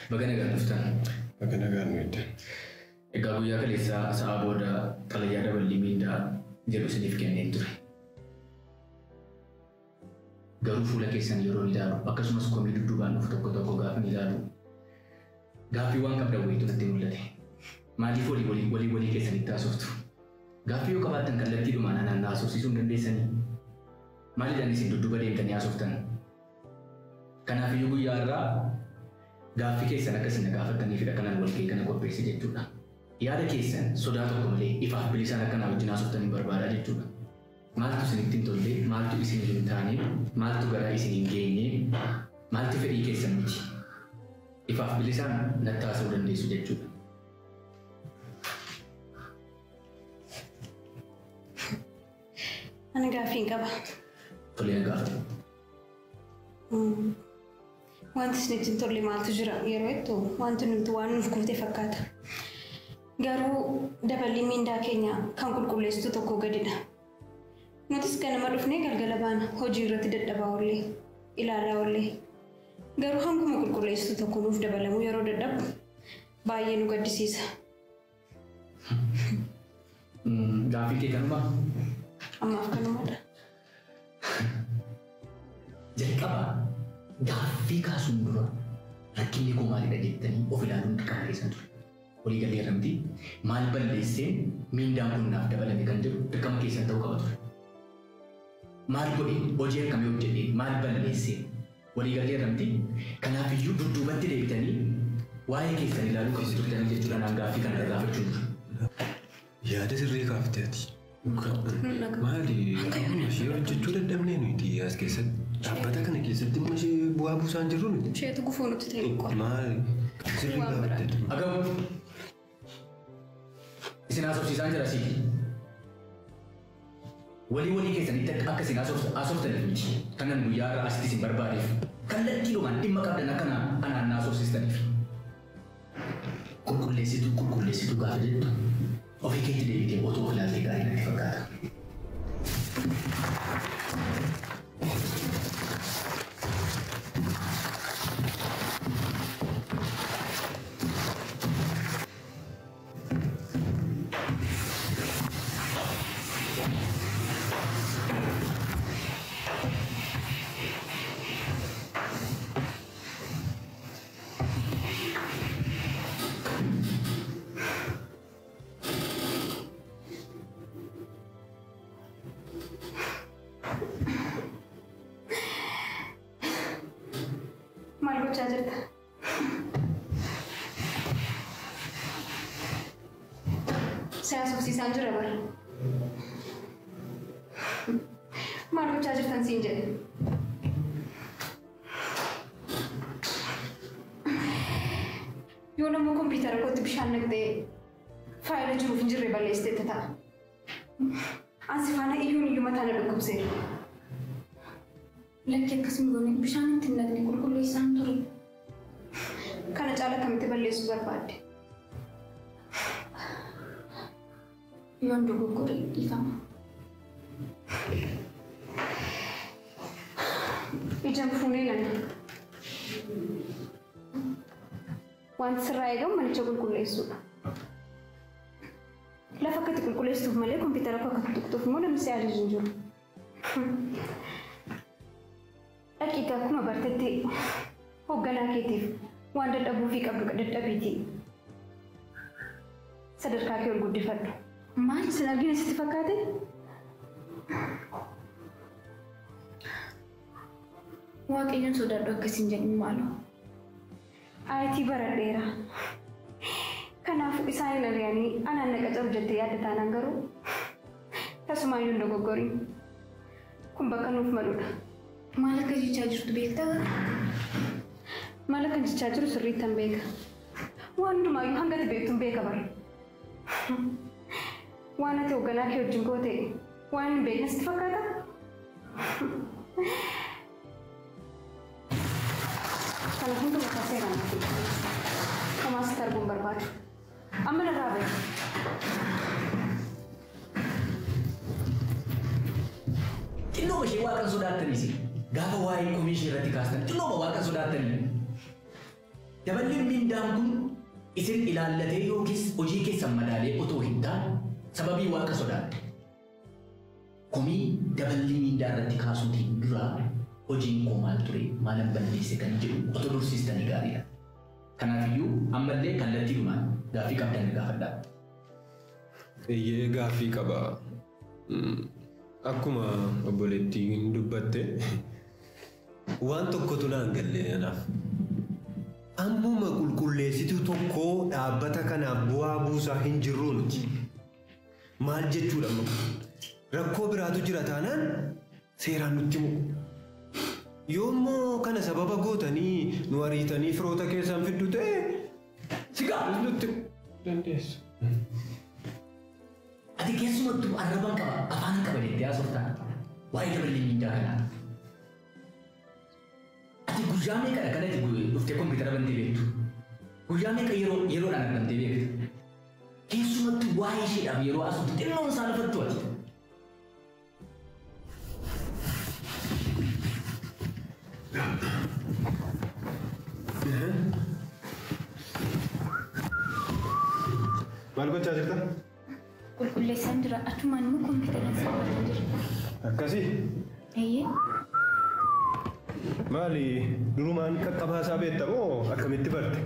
Baga nagaan dhuftan. Baga nagaan nu eddan. Egaa guyyaa kaleessaa sa'a booda xalayaa daballii miindaa jedhu isiniif kenneen ture. Garuu fuula keessan yeroo ni ilaalu akkasumas komii dudduubaan dhufu tokko tokko gaafa ni ilaalu gaaffii waan qabdan wayiitu natti mul'ate. Maaliif walii walii keessanitti haasoftu? Gaaffii yoo qabaattan kallattiidhumaan anaan na haasofsiisuu hin dandeessanii? Maaliidhaan isin dudduuba deemtanii haasoftan? Kanaafiyyuu guyyaa irraa gaaffii keessan akka isin na gaafattaniifidha kanaan walgahii kana qopheesse jechuudha. Yaada keessan sodaa tokko malee ifaaf bilisaan akka na wajjin haasoftanii barbaadaa jechuudha. Maaltu isinitti hin tolle, maaltu isin hin taane, maaltu garaa isin hin geenye, maaltu fedhii keessan miti. Ifaaf bilisaan natti haasa'uu dandeessu jechuudha. Ani gaaffii hin qaba. Tolee, gaafadhu. Wanti isinitti hin tolle maaltu jira yeroo jettu wanti nuti waan nuuf guute fakkaata. Garuu daballi miindaa keenya kan qulqulleessitu tokko gadidha. Nutis ganama dhufnee galgala baana hojii irratti dadhabaa oollee ilaalaa oollee. Garuu hanguma qulqulleessitu tokko nuuf dabalamuu yeroo dadhabu baay'ee nu gaddisiisa. Gaaffii kee kanumaa? Ammaaf kanumadha. Jalqaba gaaffii kaasuun dura rakkinni koo maalidha jettanii of ilaaluun dirqama keessan ture. Walii galee irratti maal balleesseen miindaan kun naaf dabalame kan jedhu dirqama keessan ta'uu qaba ture. Maal godhe hojii akkamii hojjedhe maal balleessee walii galee irratti kanaafiyyuu dudduubatti deebitanii waa'ee keessan ilaaluu qabdu turtan jechuudha naan gaaffii kana gaafachuun dura. Yaada sirrii kaaftee ati. Maali ishee hojjechuu dadhabnee nuti as keessatti dhaabbata kana keessatti immoo ishee bu'aa buusaa hin jirru nuti. Isheetu gufuu nutti ta'e qola. Maali sirrii kaaftee. Agamu isin haasofsiisaan jira siiti. Walii walii keessanitti akka isin haasoftaniif miti. Kanan guyyaa irraa asitti isin barbaadeef kallattiidhumaan dhimma qabdan akka anaan haasofsiistaniif. Qulqulleessituu qulqulleessituu gaafa jettu ofii keetti deebitee otoo of ilaaltee gaarii natti fakkaata. Maal gochaa jirta? Si haasofsiisaan jira bara. Maal gochaa jirtan siin jedhe. Yoo nama kompiitara kootti bishaan naqxee faayila jiruuf hin jirre balleessiteetta ta'a. Ansi faana iyyuun iyyuu mataa na dhukkubseera. Lakki akkasuma goone bishaan itti hin naqne qulqulleessaan ture. Kana caala akkamitti balleessuu barbaadde? Yoon dogoggore dhiifama. Ijaan fuunee nana. Wanti sirraa eegamu manicha qulqulleessuudha. Lafa akkatti qulqulleessituuf malee kompiitara koo akka tuqxuuf immoo namni si ajaju hin jiru. Dhaqiitii akkuma bartetti hoogganaa keetiif waan dadhabuufii qabdu dadhabiitii. Sadarkaa kee ol guddifadhu. Maal isin argina sitti fakkaate? Waaqayyoon sodaadhu akkasiin jedhin maaloo. IT baradheera. Kanaafuu isaan hin ari'anii anaan na qacaru jettee yaadda taanaan garuu tasumaayyuu hin dogoggoriin. Kun bakka nuuf maludha. Maal akka jechaa jirtu beektaa? Maal akka jechaa jiru sirriittan beeka. Waan hundumaayyuu hanga ati beektuun beeka bara. Waan ati hoogganaa kee wajjin goote waan hin beekne sitti fakkaata? Kana hunduma isaa seeraan natti. Homaa sitti arguun barbaadu. Amma narraa bahi. Xinnoo ishee waaqan sodaattaniis gaafa waa'ee komii ishee irratti kaastan xinnooma waaqan sodaattanii. Daballiin mindaan kun isin ilaallatee yookiis hojii keessan madaalee otoo hin taane sababii waaqa sodaadhe. Komii daballii mindaa irratti kaasuutiin dura hojiin koo maal ture maalan balleesse kan jedhu otoo dursiistanii gaariidha. Kanaafiyyuu ammallee kallattiidhumaan gaaffii qabdan gaafadhaa. Eeyyee gaaffii qaba. Akkuma obboleettiin dubbatte waan tokkotu naan galle anaaf. Ammuma qulqulleessituu tokko dhaabbata kanaaf bu'aa buusaa hin jirru nuti. Maal jechuudha amma? Rakkoo biraatu jira taanaan seeraan nutti himu. Yoommoo kana sababa gootanii nu ariitanii firoota keessan fiddu ta'e sigaa nutti dandeessu. Ati keessumattuu arrabaan qaba afaan qaba jettee haasoftaa waa'ee dabalii mindaa kanaa. Ati guyyaa meeqadha kanatti dhuftee kompiitara bantee beektu? Guyyaa meeqa yeroodhaan argamtee beektu? Keessumattuu waa'ee isheedhaaf yeroo haasoftu xinnoon isaa lafattu ati. Maal gochaa jirta? Qulqulleessaan jira. Achumaan immoo kompiitaraan sirbataa jira. Akkasii? Eeyyee. Maali durumaan qaqqabaasaa beekta moo akkamitti barte?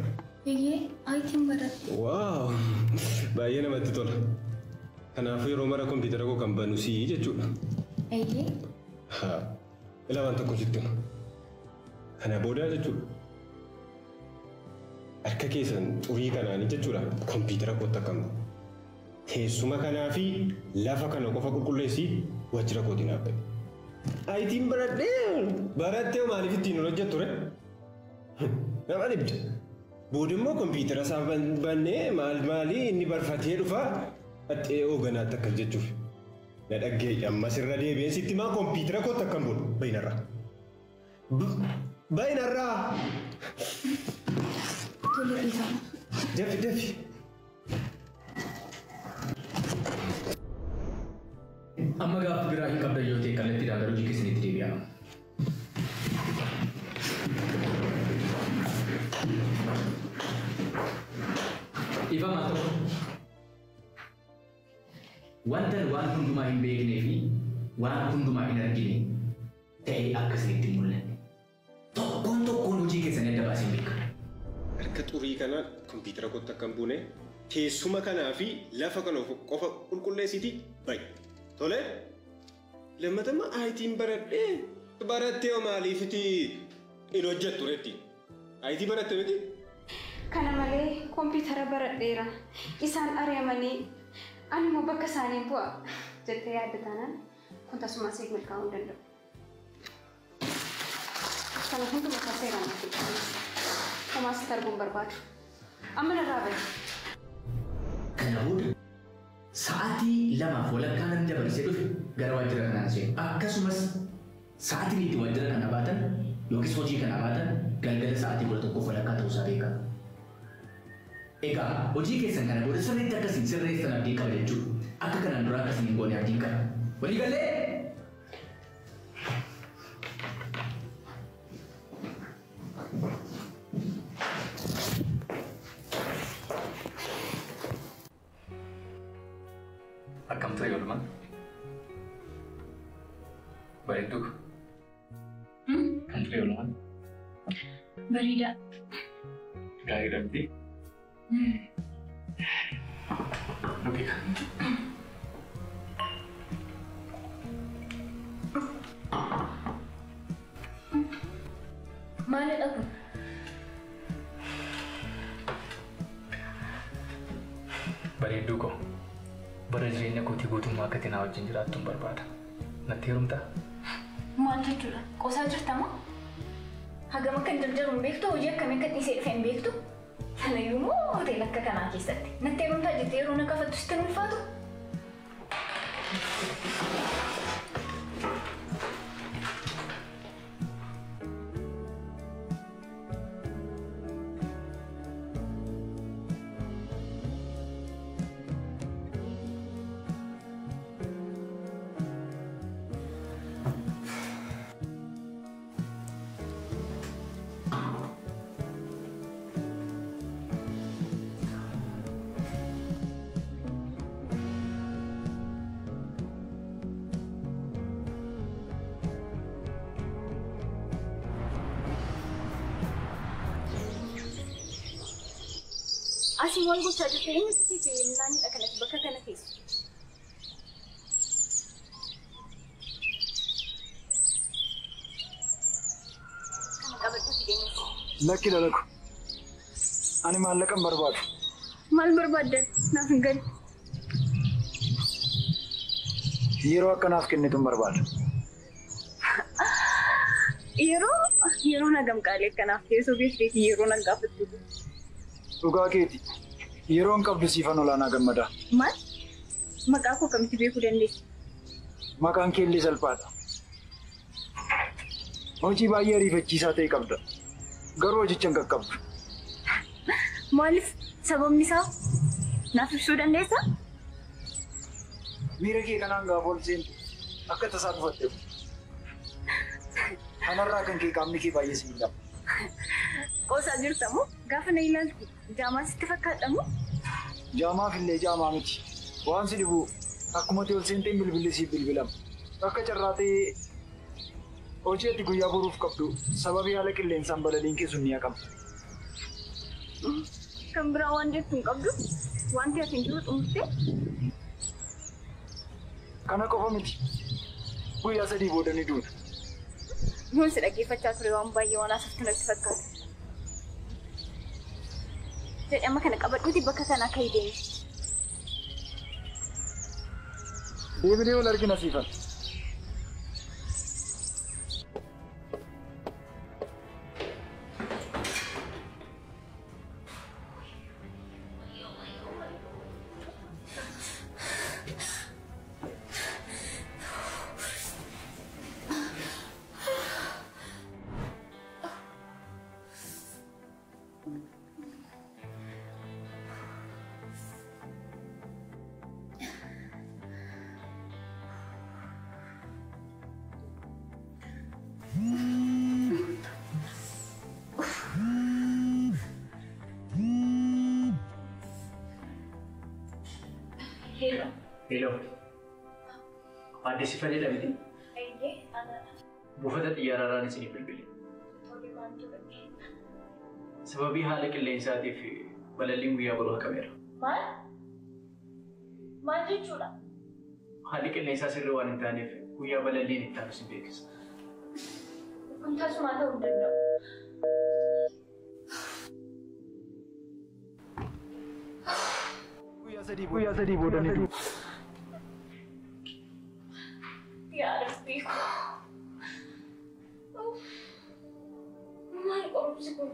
Eeyyee, ayitiin baradhe. Waaw! Baay'ee namatti tola. Kanaafuu yeroo mara kompiitara koo kan banu sii jechuudha. Eeyyee. Haa. Ilaa waan tokko sitti hima. Kana booda jechuudha. Harka keessan xurii kanaanii jechuudha kompiitara kootti akkam teessuma kanaa fi lafa kana qofa qulqulleessii waajjira kootiin dhaabbate. Ayitiin baradhee barattee maaliif ittiin hojjettu ture? Nama dhibda. Booda immoo kompiitara isaa bannee maal maalii inni barfatee dhufa haxxee hooganaatti akkas jechuuf. Na dhaggee ammas irra deebi'een sitti maa kompiitara kootti akkam bulu bayinarraa. Bayinarraa! Tole dhiifama. Dafi dafi. Amma gaaffii biraa hin qabdan yoo ta'e kallattiidhaan gara hojii keessanitti deebi'aa. Dhiifama tokko. Wanta waan hundumaa hin beeknee fi waan hundumaa hin argine ta'ee akka isinitti hin mul'anne. Tokkoon tokkoon hojii keessanii adda baasee beeka. Harka xurii kana kompiitara kootti akka hin buune teessuma kanaa fi lafa kana qofa qulqulleessitii bayi. Tole lammatamma ayitiin baradhee barattee maaliifiti hin hojjettu reetti? Ayitii baratte miti? Kana malee kompiitara baradheera. Isaan ari'amanii ani immoo bakka isaanii bu'a jettee yaadda taanaan kun tasuma siif milkaa'uu hin danda'u. Kana hunduma isaa seeraan natti qulqulleessi. Homaa sitti arguun barbaadu. Amma narraa bahi. Kana booda sa'aatii 2:30 nan dabarsee dhufe gara waajjira kanaan seenu. Akkasumas sa'aatiin itti waajjira kana baatan yookiis hojii kana baatan galgala sa'aatii 11:30 ta'uusaa beekama. Egaa hojii keessan kana booda sirriitti akkasiin sirreessan abdiin qaba jechuudha. Akka kanaan dura akkasiin hin goone abdiin qaba. Walii galee? Akkam ture oolmaan? Bareedduu ko. Kan ture oolmaan? Bareedaa. Gaariidha miti? Dhugeeka. Maalidha kun? Bareedduu ko. Bara jireenya kootii guutummaa akka ati na wajjin jiraattu hin barbaada. Natti heerumtaa? Maal jechuudha? Qoosaa jirta moo? Hagam akka hin jarjaru hin beektu? Hojii akkamii akka dhiisee dhufe hin beektu? Sanayyuu immoo hoteela akka kanaa keessatti. Natti heerumtaa jettee yeroo na gaafattu sitti hin ulfaatu? Asii maal gochaa jirta? Eenyutu si fe'ee kanatti bakka kana keessa? Kana qabadhuuti deemu. Lakki dalagu. Ani maallaqa hin barbaadu. Maal barbaaddan? Naaf hin galu. Yeroo akkanaaf kennitu hin barbaadu. Yeroo nagam qaalii akkanaaf teessoo beekteeti yeroo nan gaafattu. Dhugaa keeti. Yeroo hin qabdu siifan olaanaa gammadaa. Maal? Maqaa koo akkamitti beekuu dandeessi? Maqaan kee illee salphaadha. Hojii baay'ee ariifachiisaa ta'e qabda. Garuu hojicha hin qaqqabdu. Maaliif sababni isaa naaf ibsuu dandeessaa? Miira kee kanaan gaafa ol seentu akka tasaa dhufatte. Kanarraa kan kee qaamni kee baay'ee si miidhama. Qoosaa jirta moo gaafa na ilaaltu jaamaa sitti fakkaata moo? Jaamaaf illee jaamaa miti. Waan si dhibu akkuma ati ol seenteen bilbilli siif bilbilama. Akka carraa ta'ee hojii ati guyyaa boruuf qabdu sababii haala qilleensaan balaliin kee sun ni haqama. Kan biraa waan jettu hin qabdu wanti ati hin jiru xumurtee? Kana qofa miti. Guyyaa 3 booda ni duuta. Yoon si dhaggeeffachaa ture waan baay'ee waan haasoftu natti fakkaata. Jedhi amma kana qabadhuuti bakka kanaa ka'ii deemi. Deebinee wal argina siifan. Hello. Hello. Aadde Sifanidha miti? Eeyyee, anaadha. Buufata xiyyaaraarraan isinii bilbile. Tole maaltu dhaqe? Sababii haala qilleensaatiif balalliin guyyaa boruu haqameera. Maal? Maal jechuudha? Haalli qilleensaa sirrii waan hin taaneef guyyaa balalliin itti aanu sin beeksisa. Kun tasumaa ta'uu hin danda'u. Guyyaa 3 booda ni duuta. Yaa Rabbii koo. Maal qorumsi kun?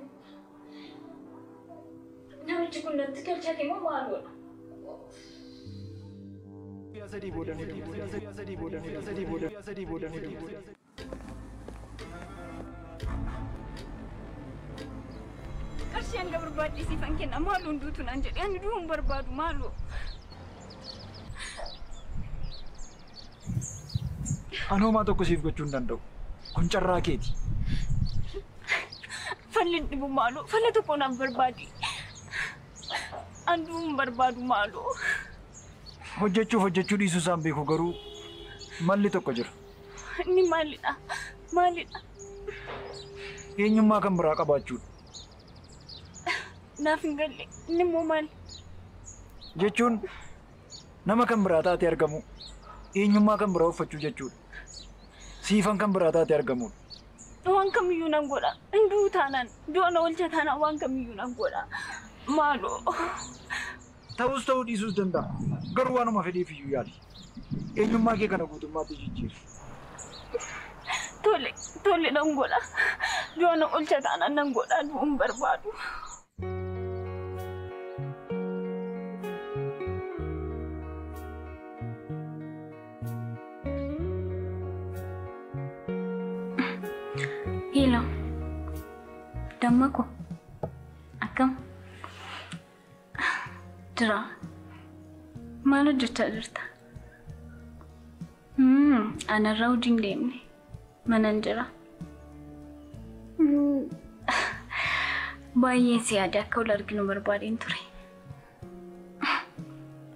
Namichi kun natti galchate moo maaloodha? Guyyaa 3 booda ni duuta. Guyyaa 3 booda ni duuta. Guyyaa 3 booda ni duuta. Qarshii hanga barbaadde siifan kenna maaloo hin duutu naan jedhe ani du'uu hin barbaadu maaloo. Ani homaa tokko siif gochuu hin danda'u. Kun carraa keeti. Falli hin dhibu maaloo falla tokko naaf barbaadi. Ani du'uu hin barbaadu maaloo. Hojjechuuf hojjechuu dhiisuu isaan beeku garuu malli tokko jira. Inni maalidha? Maalidha? Eenyummaa kan biraa qabaachuudha. Naaf hin galle. Inni immoo maali? Jechuun nama kan biraa taatee argamu eenyummaa kan biraa uffachuu jechuudha. Siifan kan biraa taatee argamudha. Waan kamiyyuu nan godha. Hin du'u taanaan, du'a na oolcha taanaan waan kamiyyuu nan godha. Maaloo. Ta'us ta'uu dhiisuus danda'a. Garuu waanuma fedheef iyyuu yaali. Eenyummaa kee kana guutummaatti jijjiiri. Tole, tole nan godha. Du'a na oolcha taanaan nan godha. Du'uu hin barbaadu. Hello. Damma koo. Akkam? Jira. Maal hojjechaa jirta? Anarraa hojii hin deemne. Manan jira. Baay'een si yaade akka wal arginu barbaadeen ture.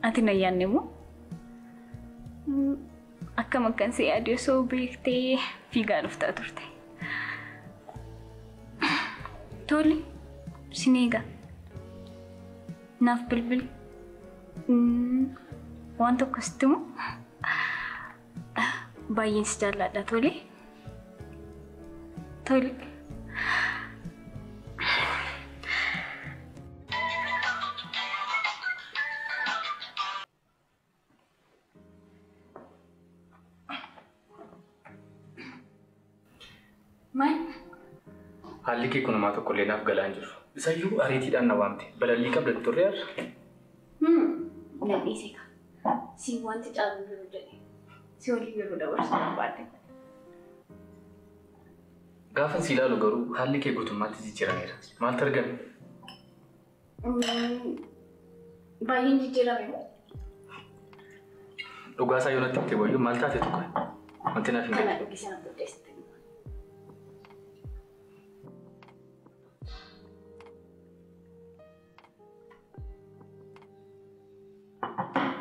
Ati na yaadne moo? Akkam akkan si yaade osoo beektee fiigaa dhuftaa turte. Tole, sin eega. Naaf bilbili. Waan tokko sitti himu. Baay'een si jaalladha tole. Tole. Maal? Haalli kee kunumaa tokkollee naaf galaa hin jiru. Isayyuu ariitiidhaan na waamte. Balallii qabda turre har'a. Na dhiise kaa. Si wanti caalu jiru jedhe. Si waliin yeroo dabarsuu barbaadde. Gaafan si ilaalu garuu haalli kee guutummaatti jijjiirameera. Maaltu argame? Baay'een jijjiirame moo? Dhugaasaa yoo natti himte wayyuu maal taate tokko? Wanti naaf hin galle. Kana dhugi sana booddee.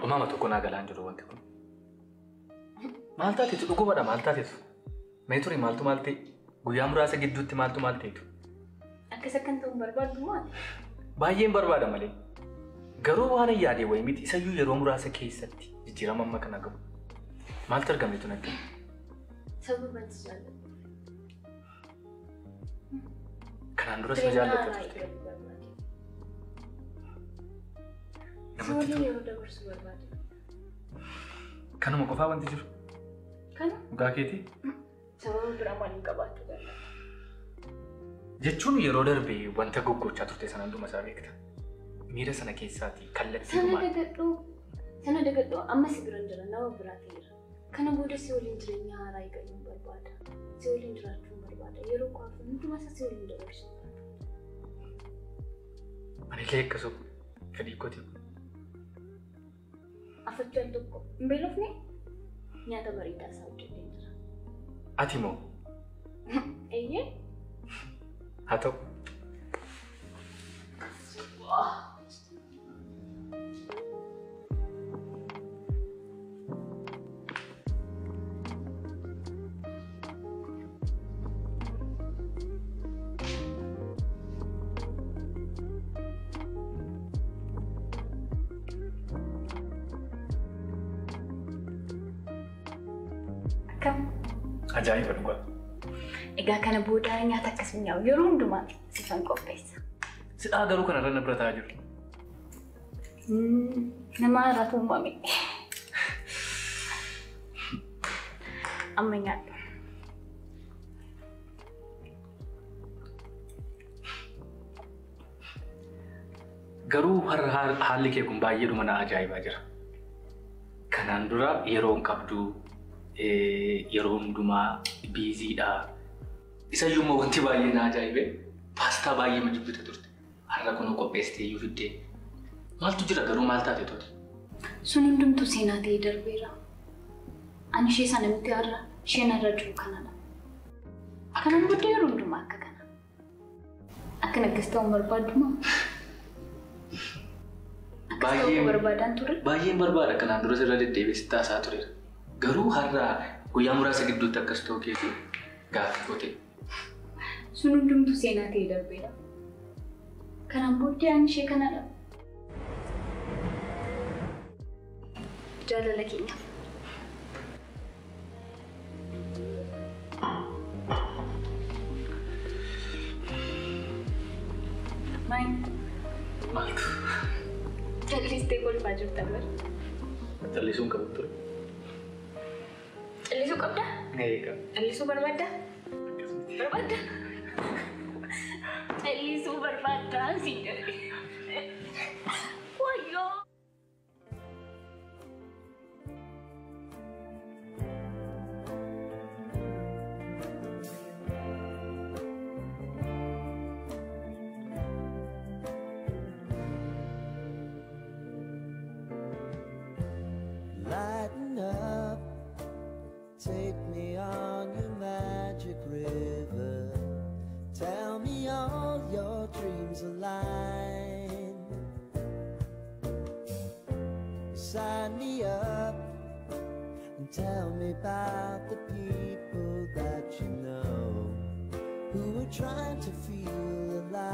Uumama tokko naa galaa hin jiru wanti kun. Maal taatetu dhugumadha maal taatetu? Mee ture maaltu maal ta'e? Guyyaa muraasa gidduutti maaltu maal ta'etu? Akkas akkan ta'uun barbaaddu maali? Baay'een barbaada malee. Garuu waan hin yaade wayii miti isayyuu yeroo muraasa keessatti jijjiirama amma kana gahu. Maaltu argametu natti? Sababa si jaalladhu. Kanaan duras na jaallatta turte. Si waliin yeroo dabarsuu barbaade. Kanuma qofaa wanti jiru? Kana? Dhugaa keetii? Sababa biraa maaliin qabaachuu danda'a? Jechuun yeroo darbe wanta goggochaa turte sana hunduma isaa beekta. Miira sana keessaatii kallattii dhumaan. Sana dagadhuu amma si bira hin jira nama biraa ta'eera. Kana booda si waliin jireenya haaraa eegaluun barbaada. Si waliin jiraachuun barbaada. Yeroo kaafu hunduma isaa si waliin dabarsuu barbaada. Ani illee akkasuma fedhii kooti. Afachuu al tokko hin beelofne nyaata bareedaa isaa hojjetee jira. Ati moo? Eeyyee. Haa ta'u. Ajaa'iba dhugaa. Egaa kana booda nyaata akkas mi'aawu yeroo hundumaa sifan qopheessa. Sidhaa garuu kanarra na bira taa'aa jiru. Nama haaraatu uumame. Amma nyaadhu. Garuu haalli kee kun baay'eedhuma na ajaa'ibaa jira. Kanaan dura yeroo hin qabdu. Yeroo hundumaa biiziidha. Isayyuu immoo wanti baay'ee na ajaa'ibe paastaa baay'ee ma jibbite turte. Har'a kunoo qopheessitee iyyuu fiddee. Maaltu jira garuu maal taate tote? Sun hundumtuu seenaa ta'ee darbeera. Ani ishee sana miti har'a isheen har'a jiru kanadha. Kanaan booddee yeroo hundumaa akka kana. Akkan akkas ta'uun barbaaddumaa? Akkas ta'uu barbaadaan ture? Baay'een barbaada kanaan dura sirra deddeebi'ee sitti haasaa tureera. Garuu har'a guyyaa muraasa gidduutti akkas ta'uu keetii gaaffii goote. Sun hundumtuu seenaa ta'ee darbeera. Kanaan booddee ani ishee kanadha. Jaalala keenyaaf. Maal? Maaltu? Callistee kolfaa jirta bara. Callisuun qabu ture. Callisuu qabdaa? Eegaa. Callisuu barbaaddaa? Barbaaddaa? Callisuu barbaaddaa siin jedhe. Wayyoo! Lighten up, take me on your magic river. Tell me all your dreams align. Sign me up and tell me about the people that you know who are trying to feel alive.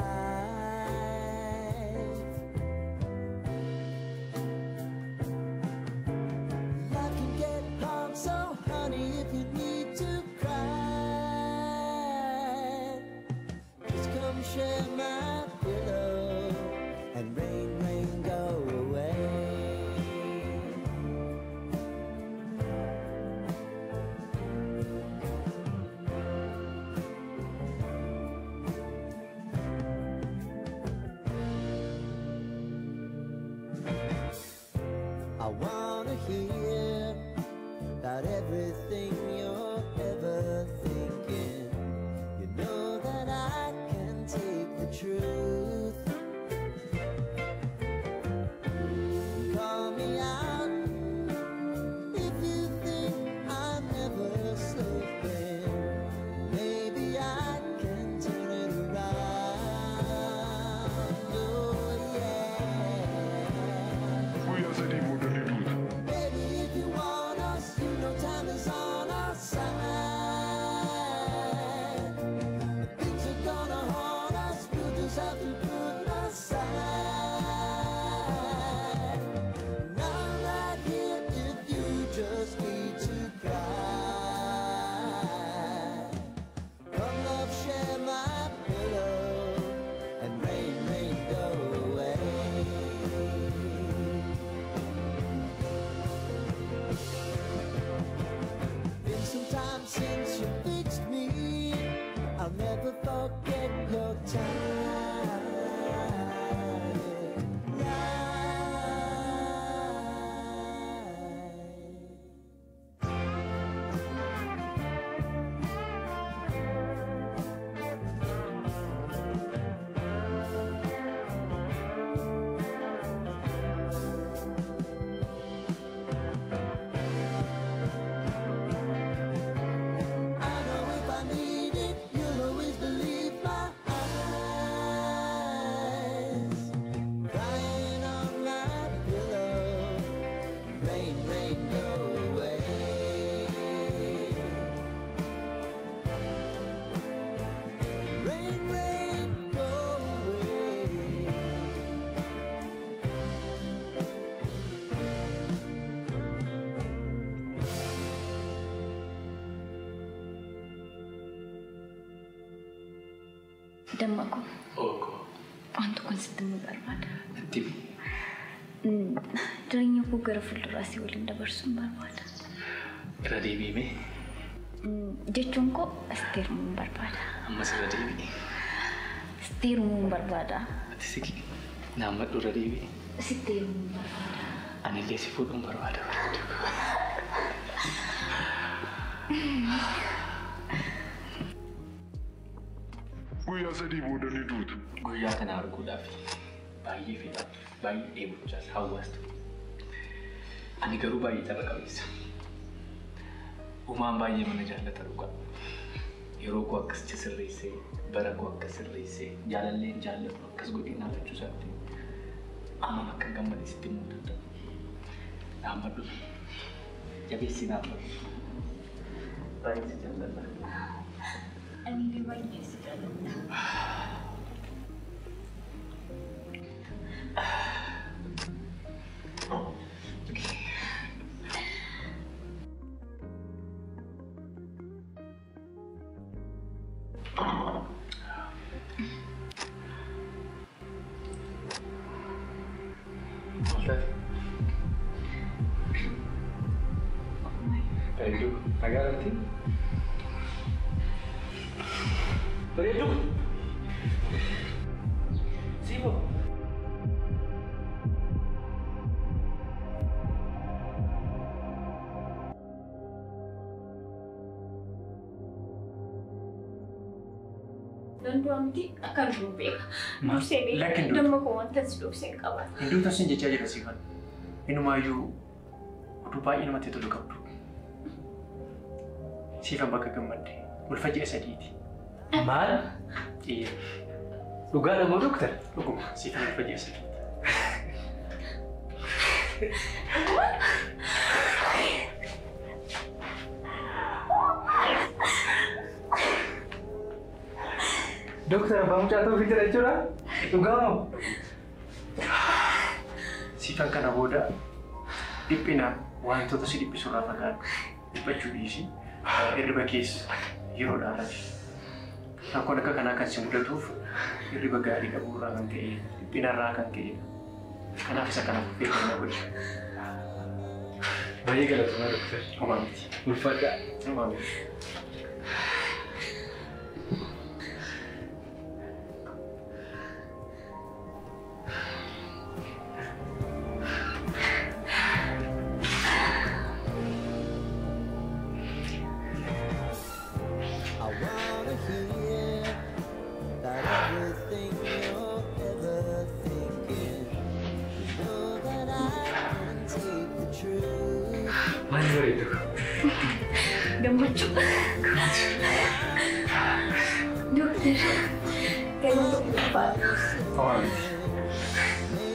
me if you need to cry. Just come share my pillow and rain, rain, go away. I wanna hear about everything you're ever thinking. You know that I can take the truth. Call me out if you think I'm ever slipping. Maybe I can turn it around. Oh yeah. Baby, if you want us, you know time is on our side. Things are gonna haunt us, we'll just have to put aside. And I'm right here if you just need to cry. Come love, share my pillow, and rain, rain, go away. Been some time since you fixed me. I'll never forget your time. I know if I need it, you'll always believe my eyes. Crying on my pillow, rain, rain, go away. Rain, rain, go away. Dammaqu Ooko. waan tokkoon sitti himuu barbaada. Natti himi. Jireenya koo gara fuulduraa si waliin dabarsuun barbaada. Irra deebi'ime. Jechuun koo sitti heerumuun barbaada. Ammas irra deebi'i. Sitti heerumuun barbaada. Ati siqi. Naammadhu irra deebi'i. Sitti heerumuun barbaada. Anillee si fuudhuun barbaada bareedduu koo. Guyyaa sadii booda ni duutu. Guyyaa kana arguudhaaf baay'ee fedhaa ture, baay'ee dheebochaas hawwaas ture. Ani garuu baay'ee carra qabeessa. Uumaan baay'ee mana jaallata dhugaa. Yeroo koo akkasitti sirreessee, bara koo akkas sirreessee, jaalalleen jaalladhu akkas godhee naafachuu isaatti ammam akka gammade sitti himuu hin danda'u. Naammadhu. Jabeessi naammadhu. Baay'ee si jaalladha. Anillee baay'ee si jaalladha. Maal taate? Bareedduu nagaa dhabdee? Bareedduu! Siifoo! Nan du'a miti akka du'u beeka. Maal? Dursee beeka. Lakki hin duutu. Damma koo wanta si dhoksee hin qaban. Hin duutu sin jechaa jira Siifan. Inumaayyuu oduu baay'ee namatti tolu qabdu. Siifan bakka gammadde. Ulfa ji'a sadiiti. Maal? Iyya. Dhugaadha moo dooktar? Dhuguma Siifan ulfa ji'a sadiiti. Dooktar abbaa mucaa ta'uuf jira jechuudha? Dhugaa moo? Siifan kana booda dhiphinaan wantoota si dhiphisu irraa fagaadhu. Dhiphachuu dhiisi. Hirriba keessa yeroodhaan rafi. Rakkoon akka kanaa kan si mudatuuf hirriba gaarii dhabuurraa kan ka'e, dhiphinarraa kan ka'edha. Kanaaf isa kanaaf of eeggannoo godhi. Baay'ee galatoomaa doktar. Homaa miti. Ulfaadhaa. Homaa miti. I wanna hear about everything you're ever thinking. You know that I can take the truth. Maal bareedu? Gammachuu. Dooktar, galata ulfaadha. Homaa miti.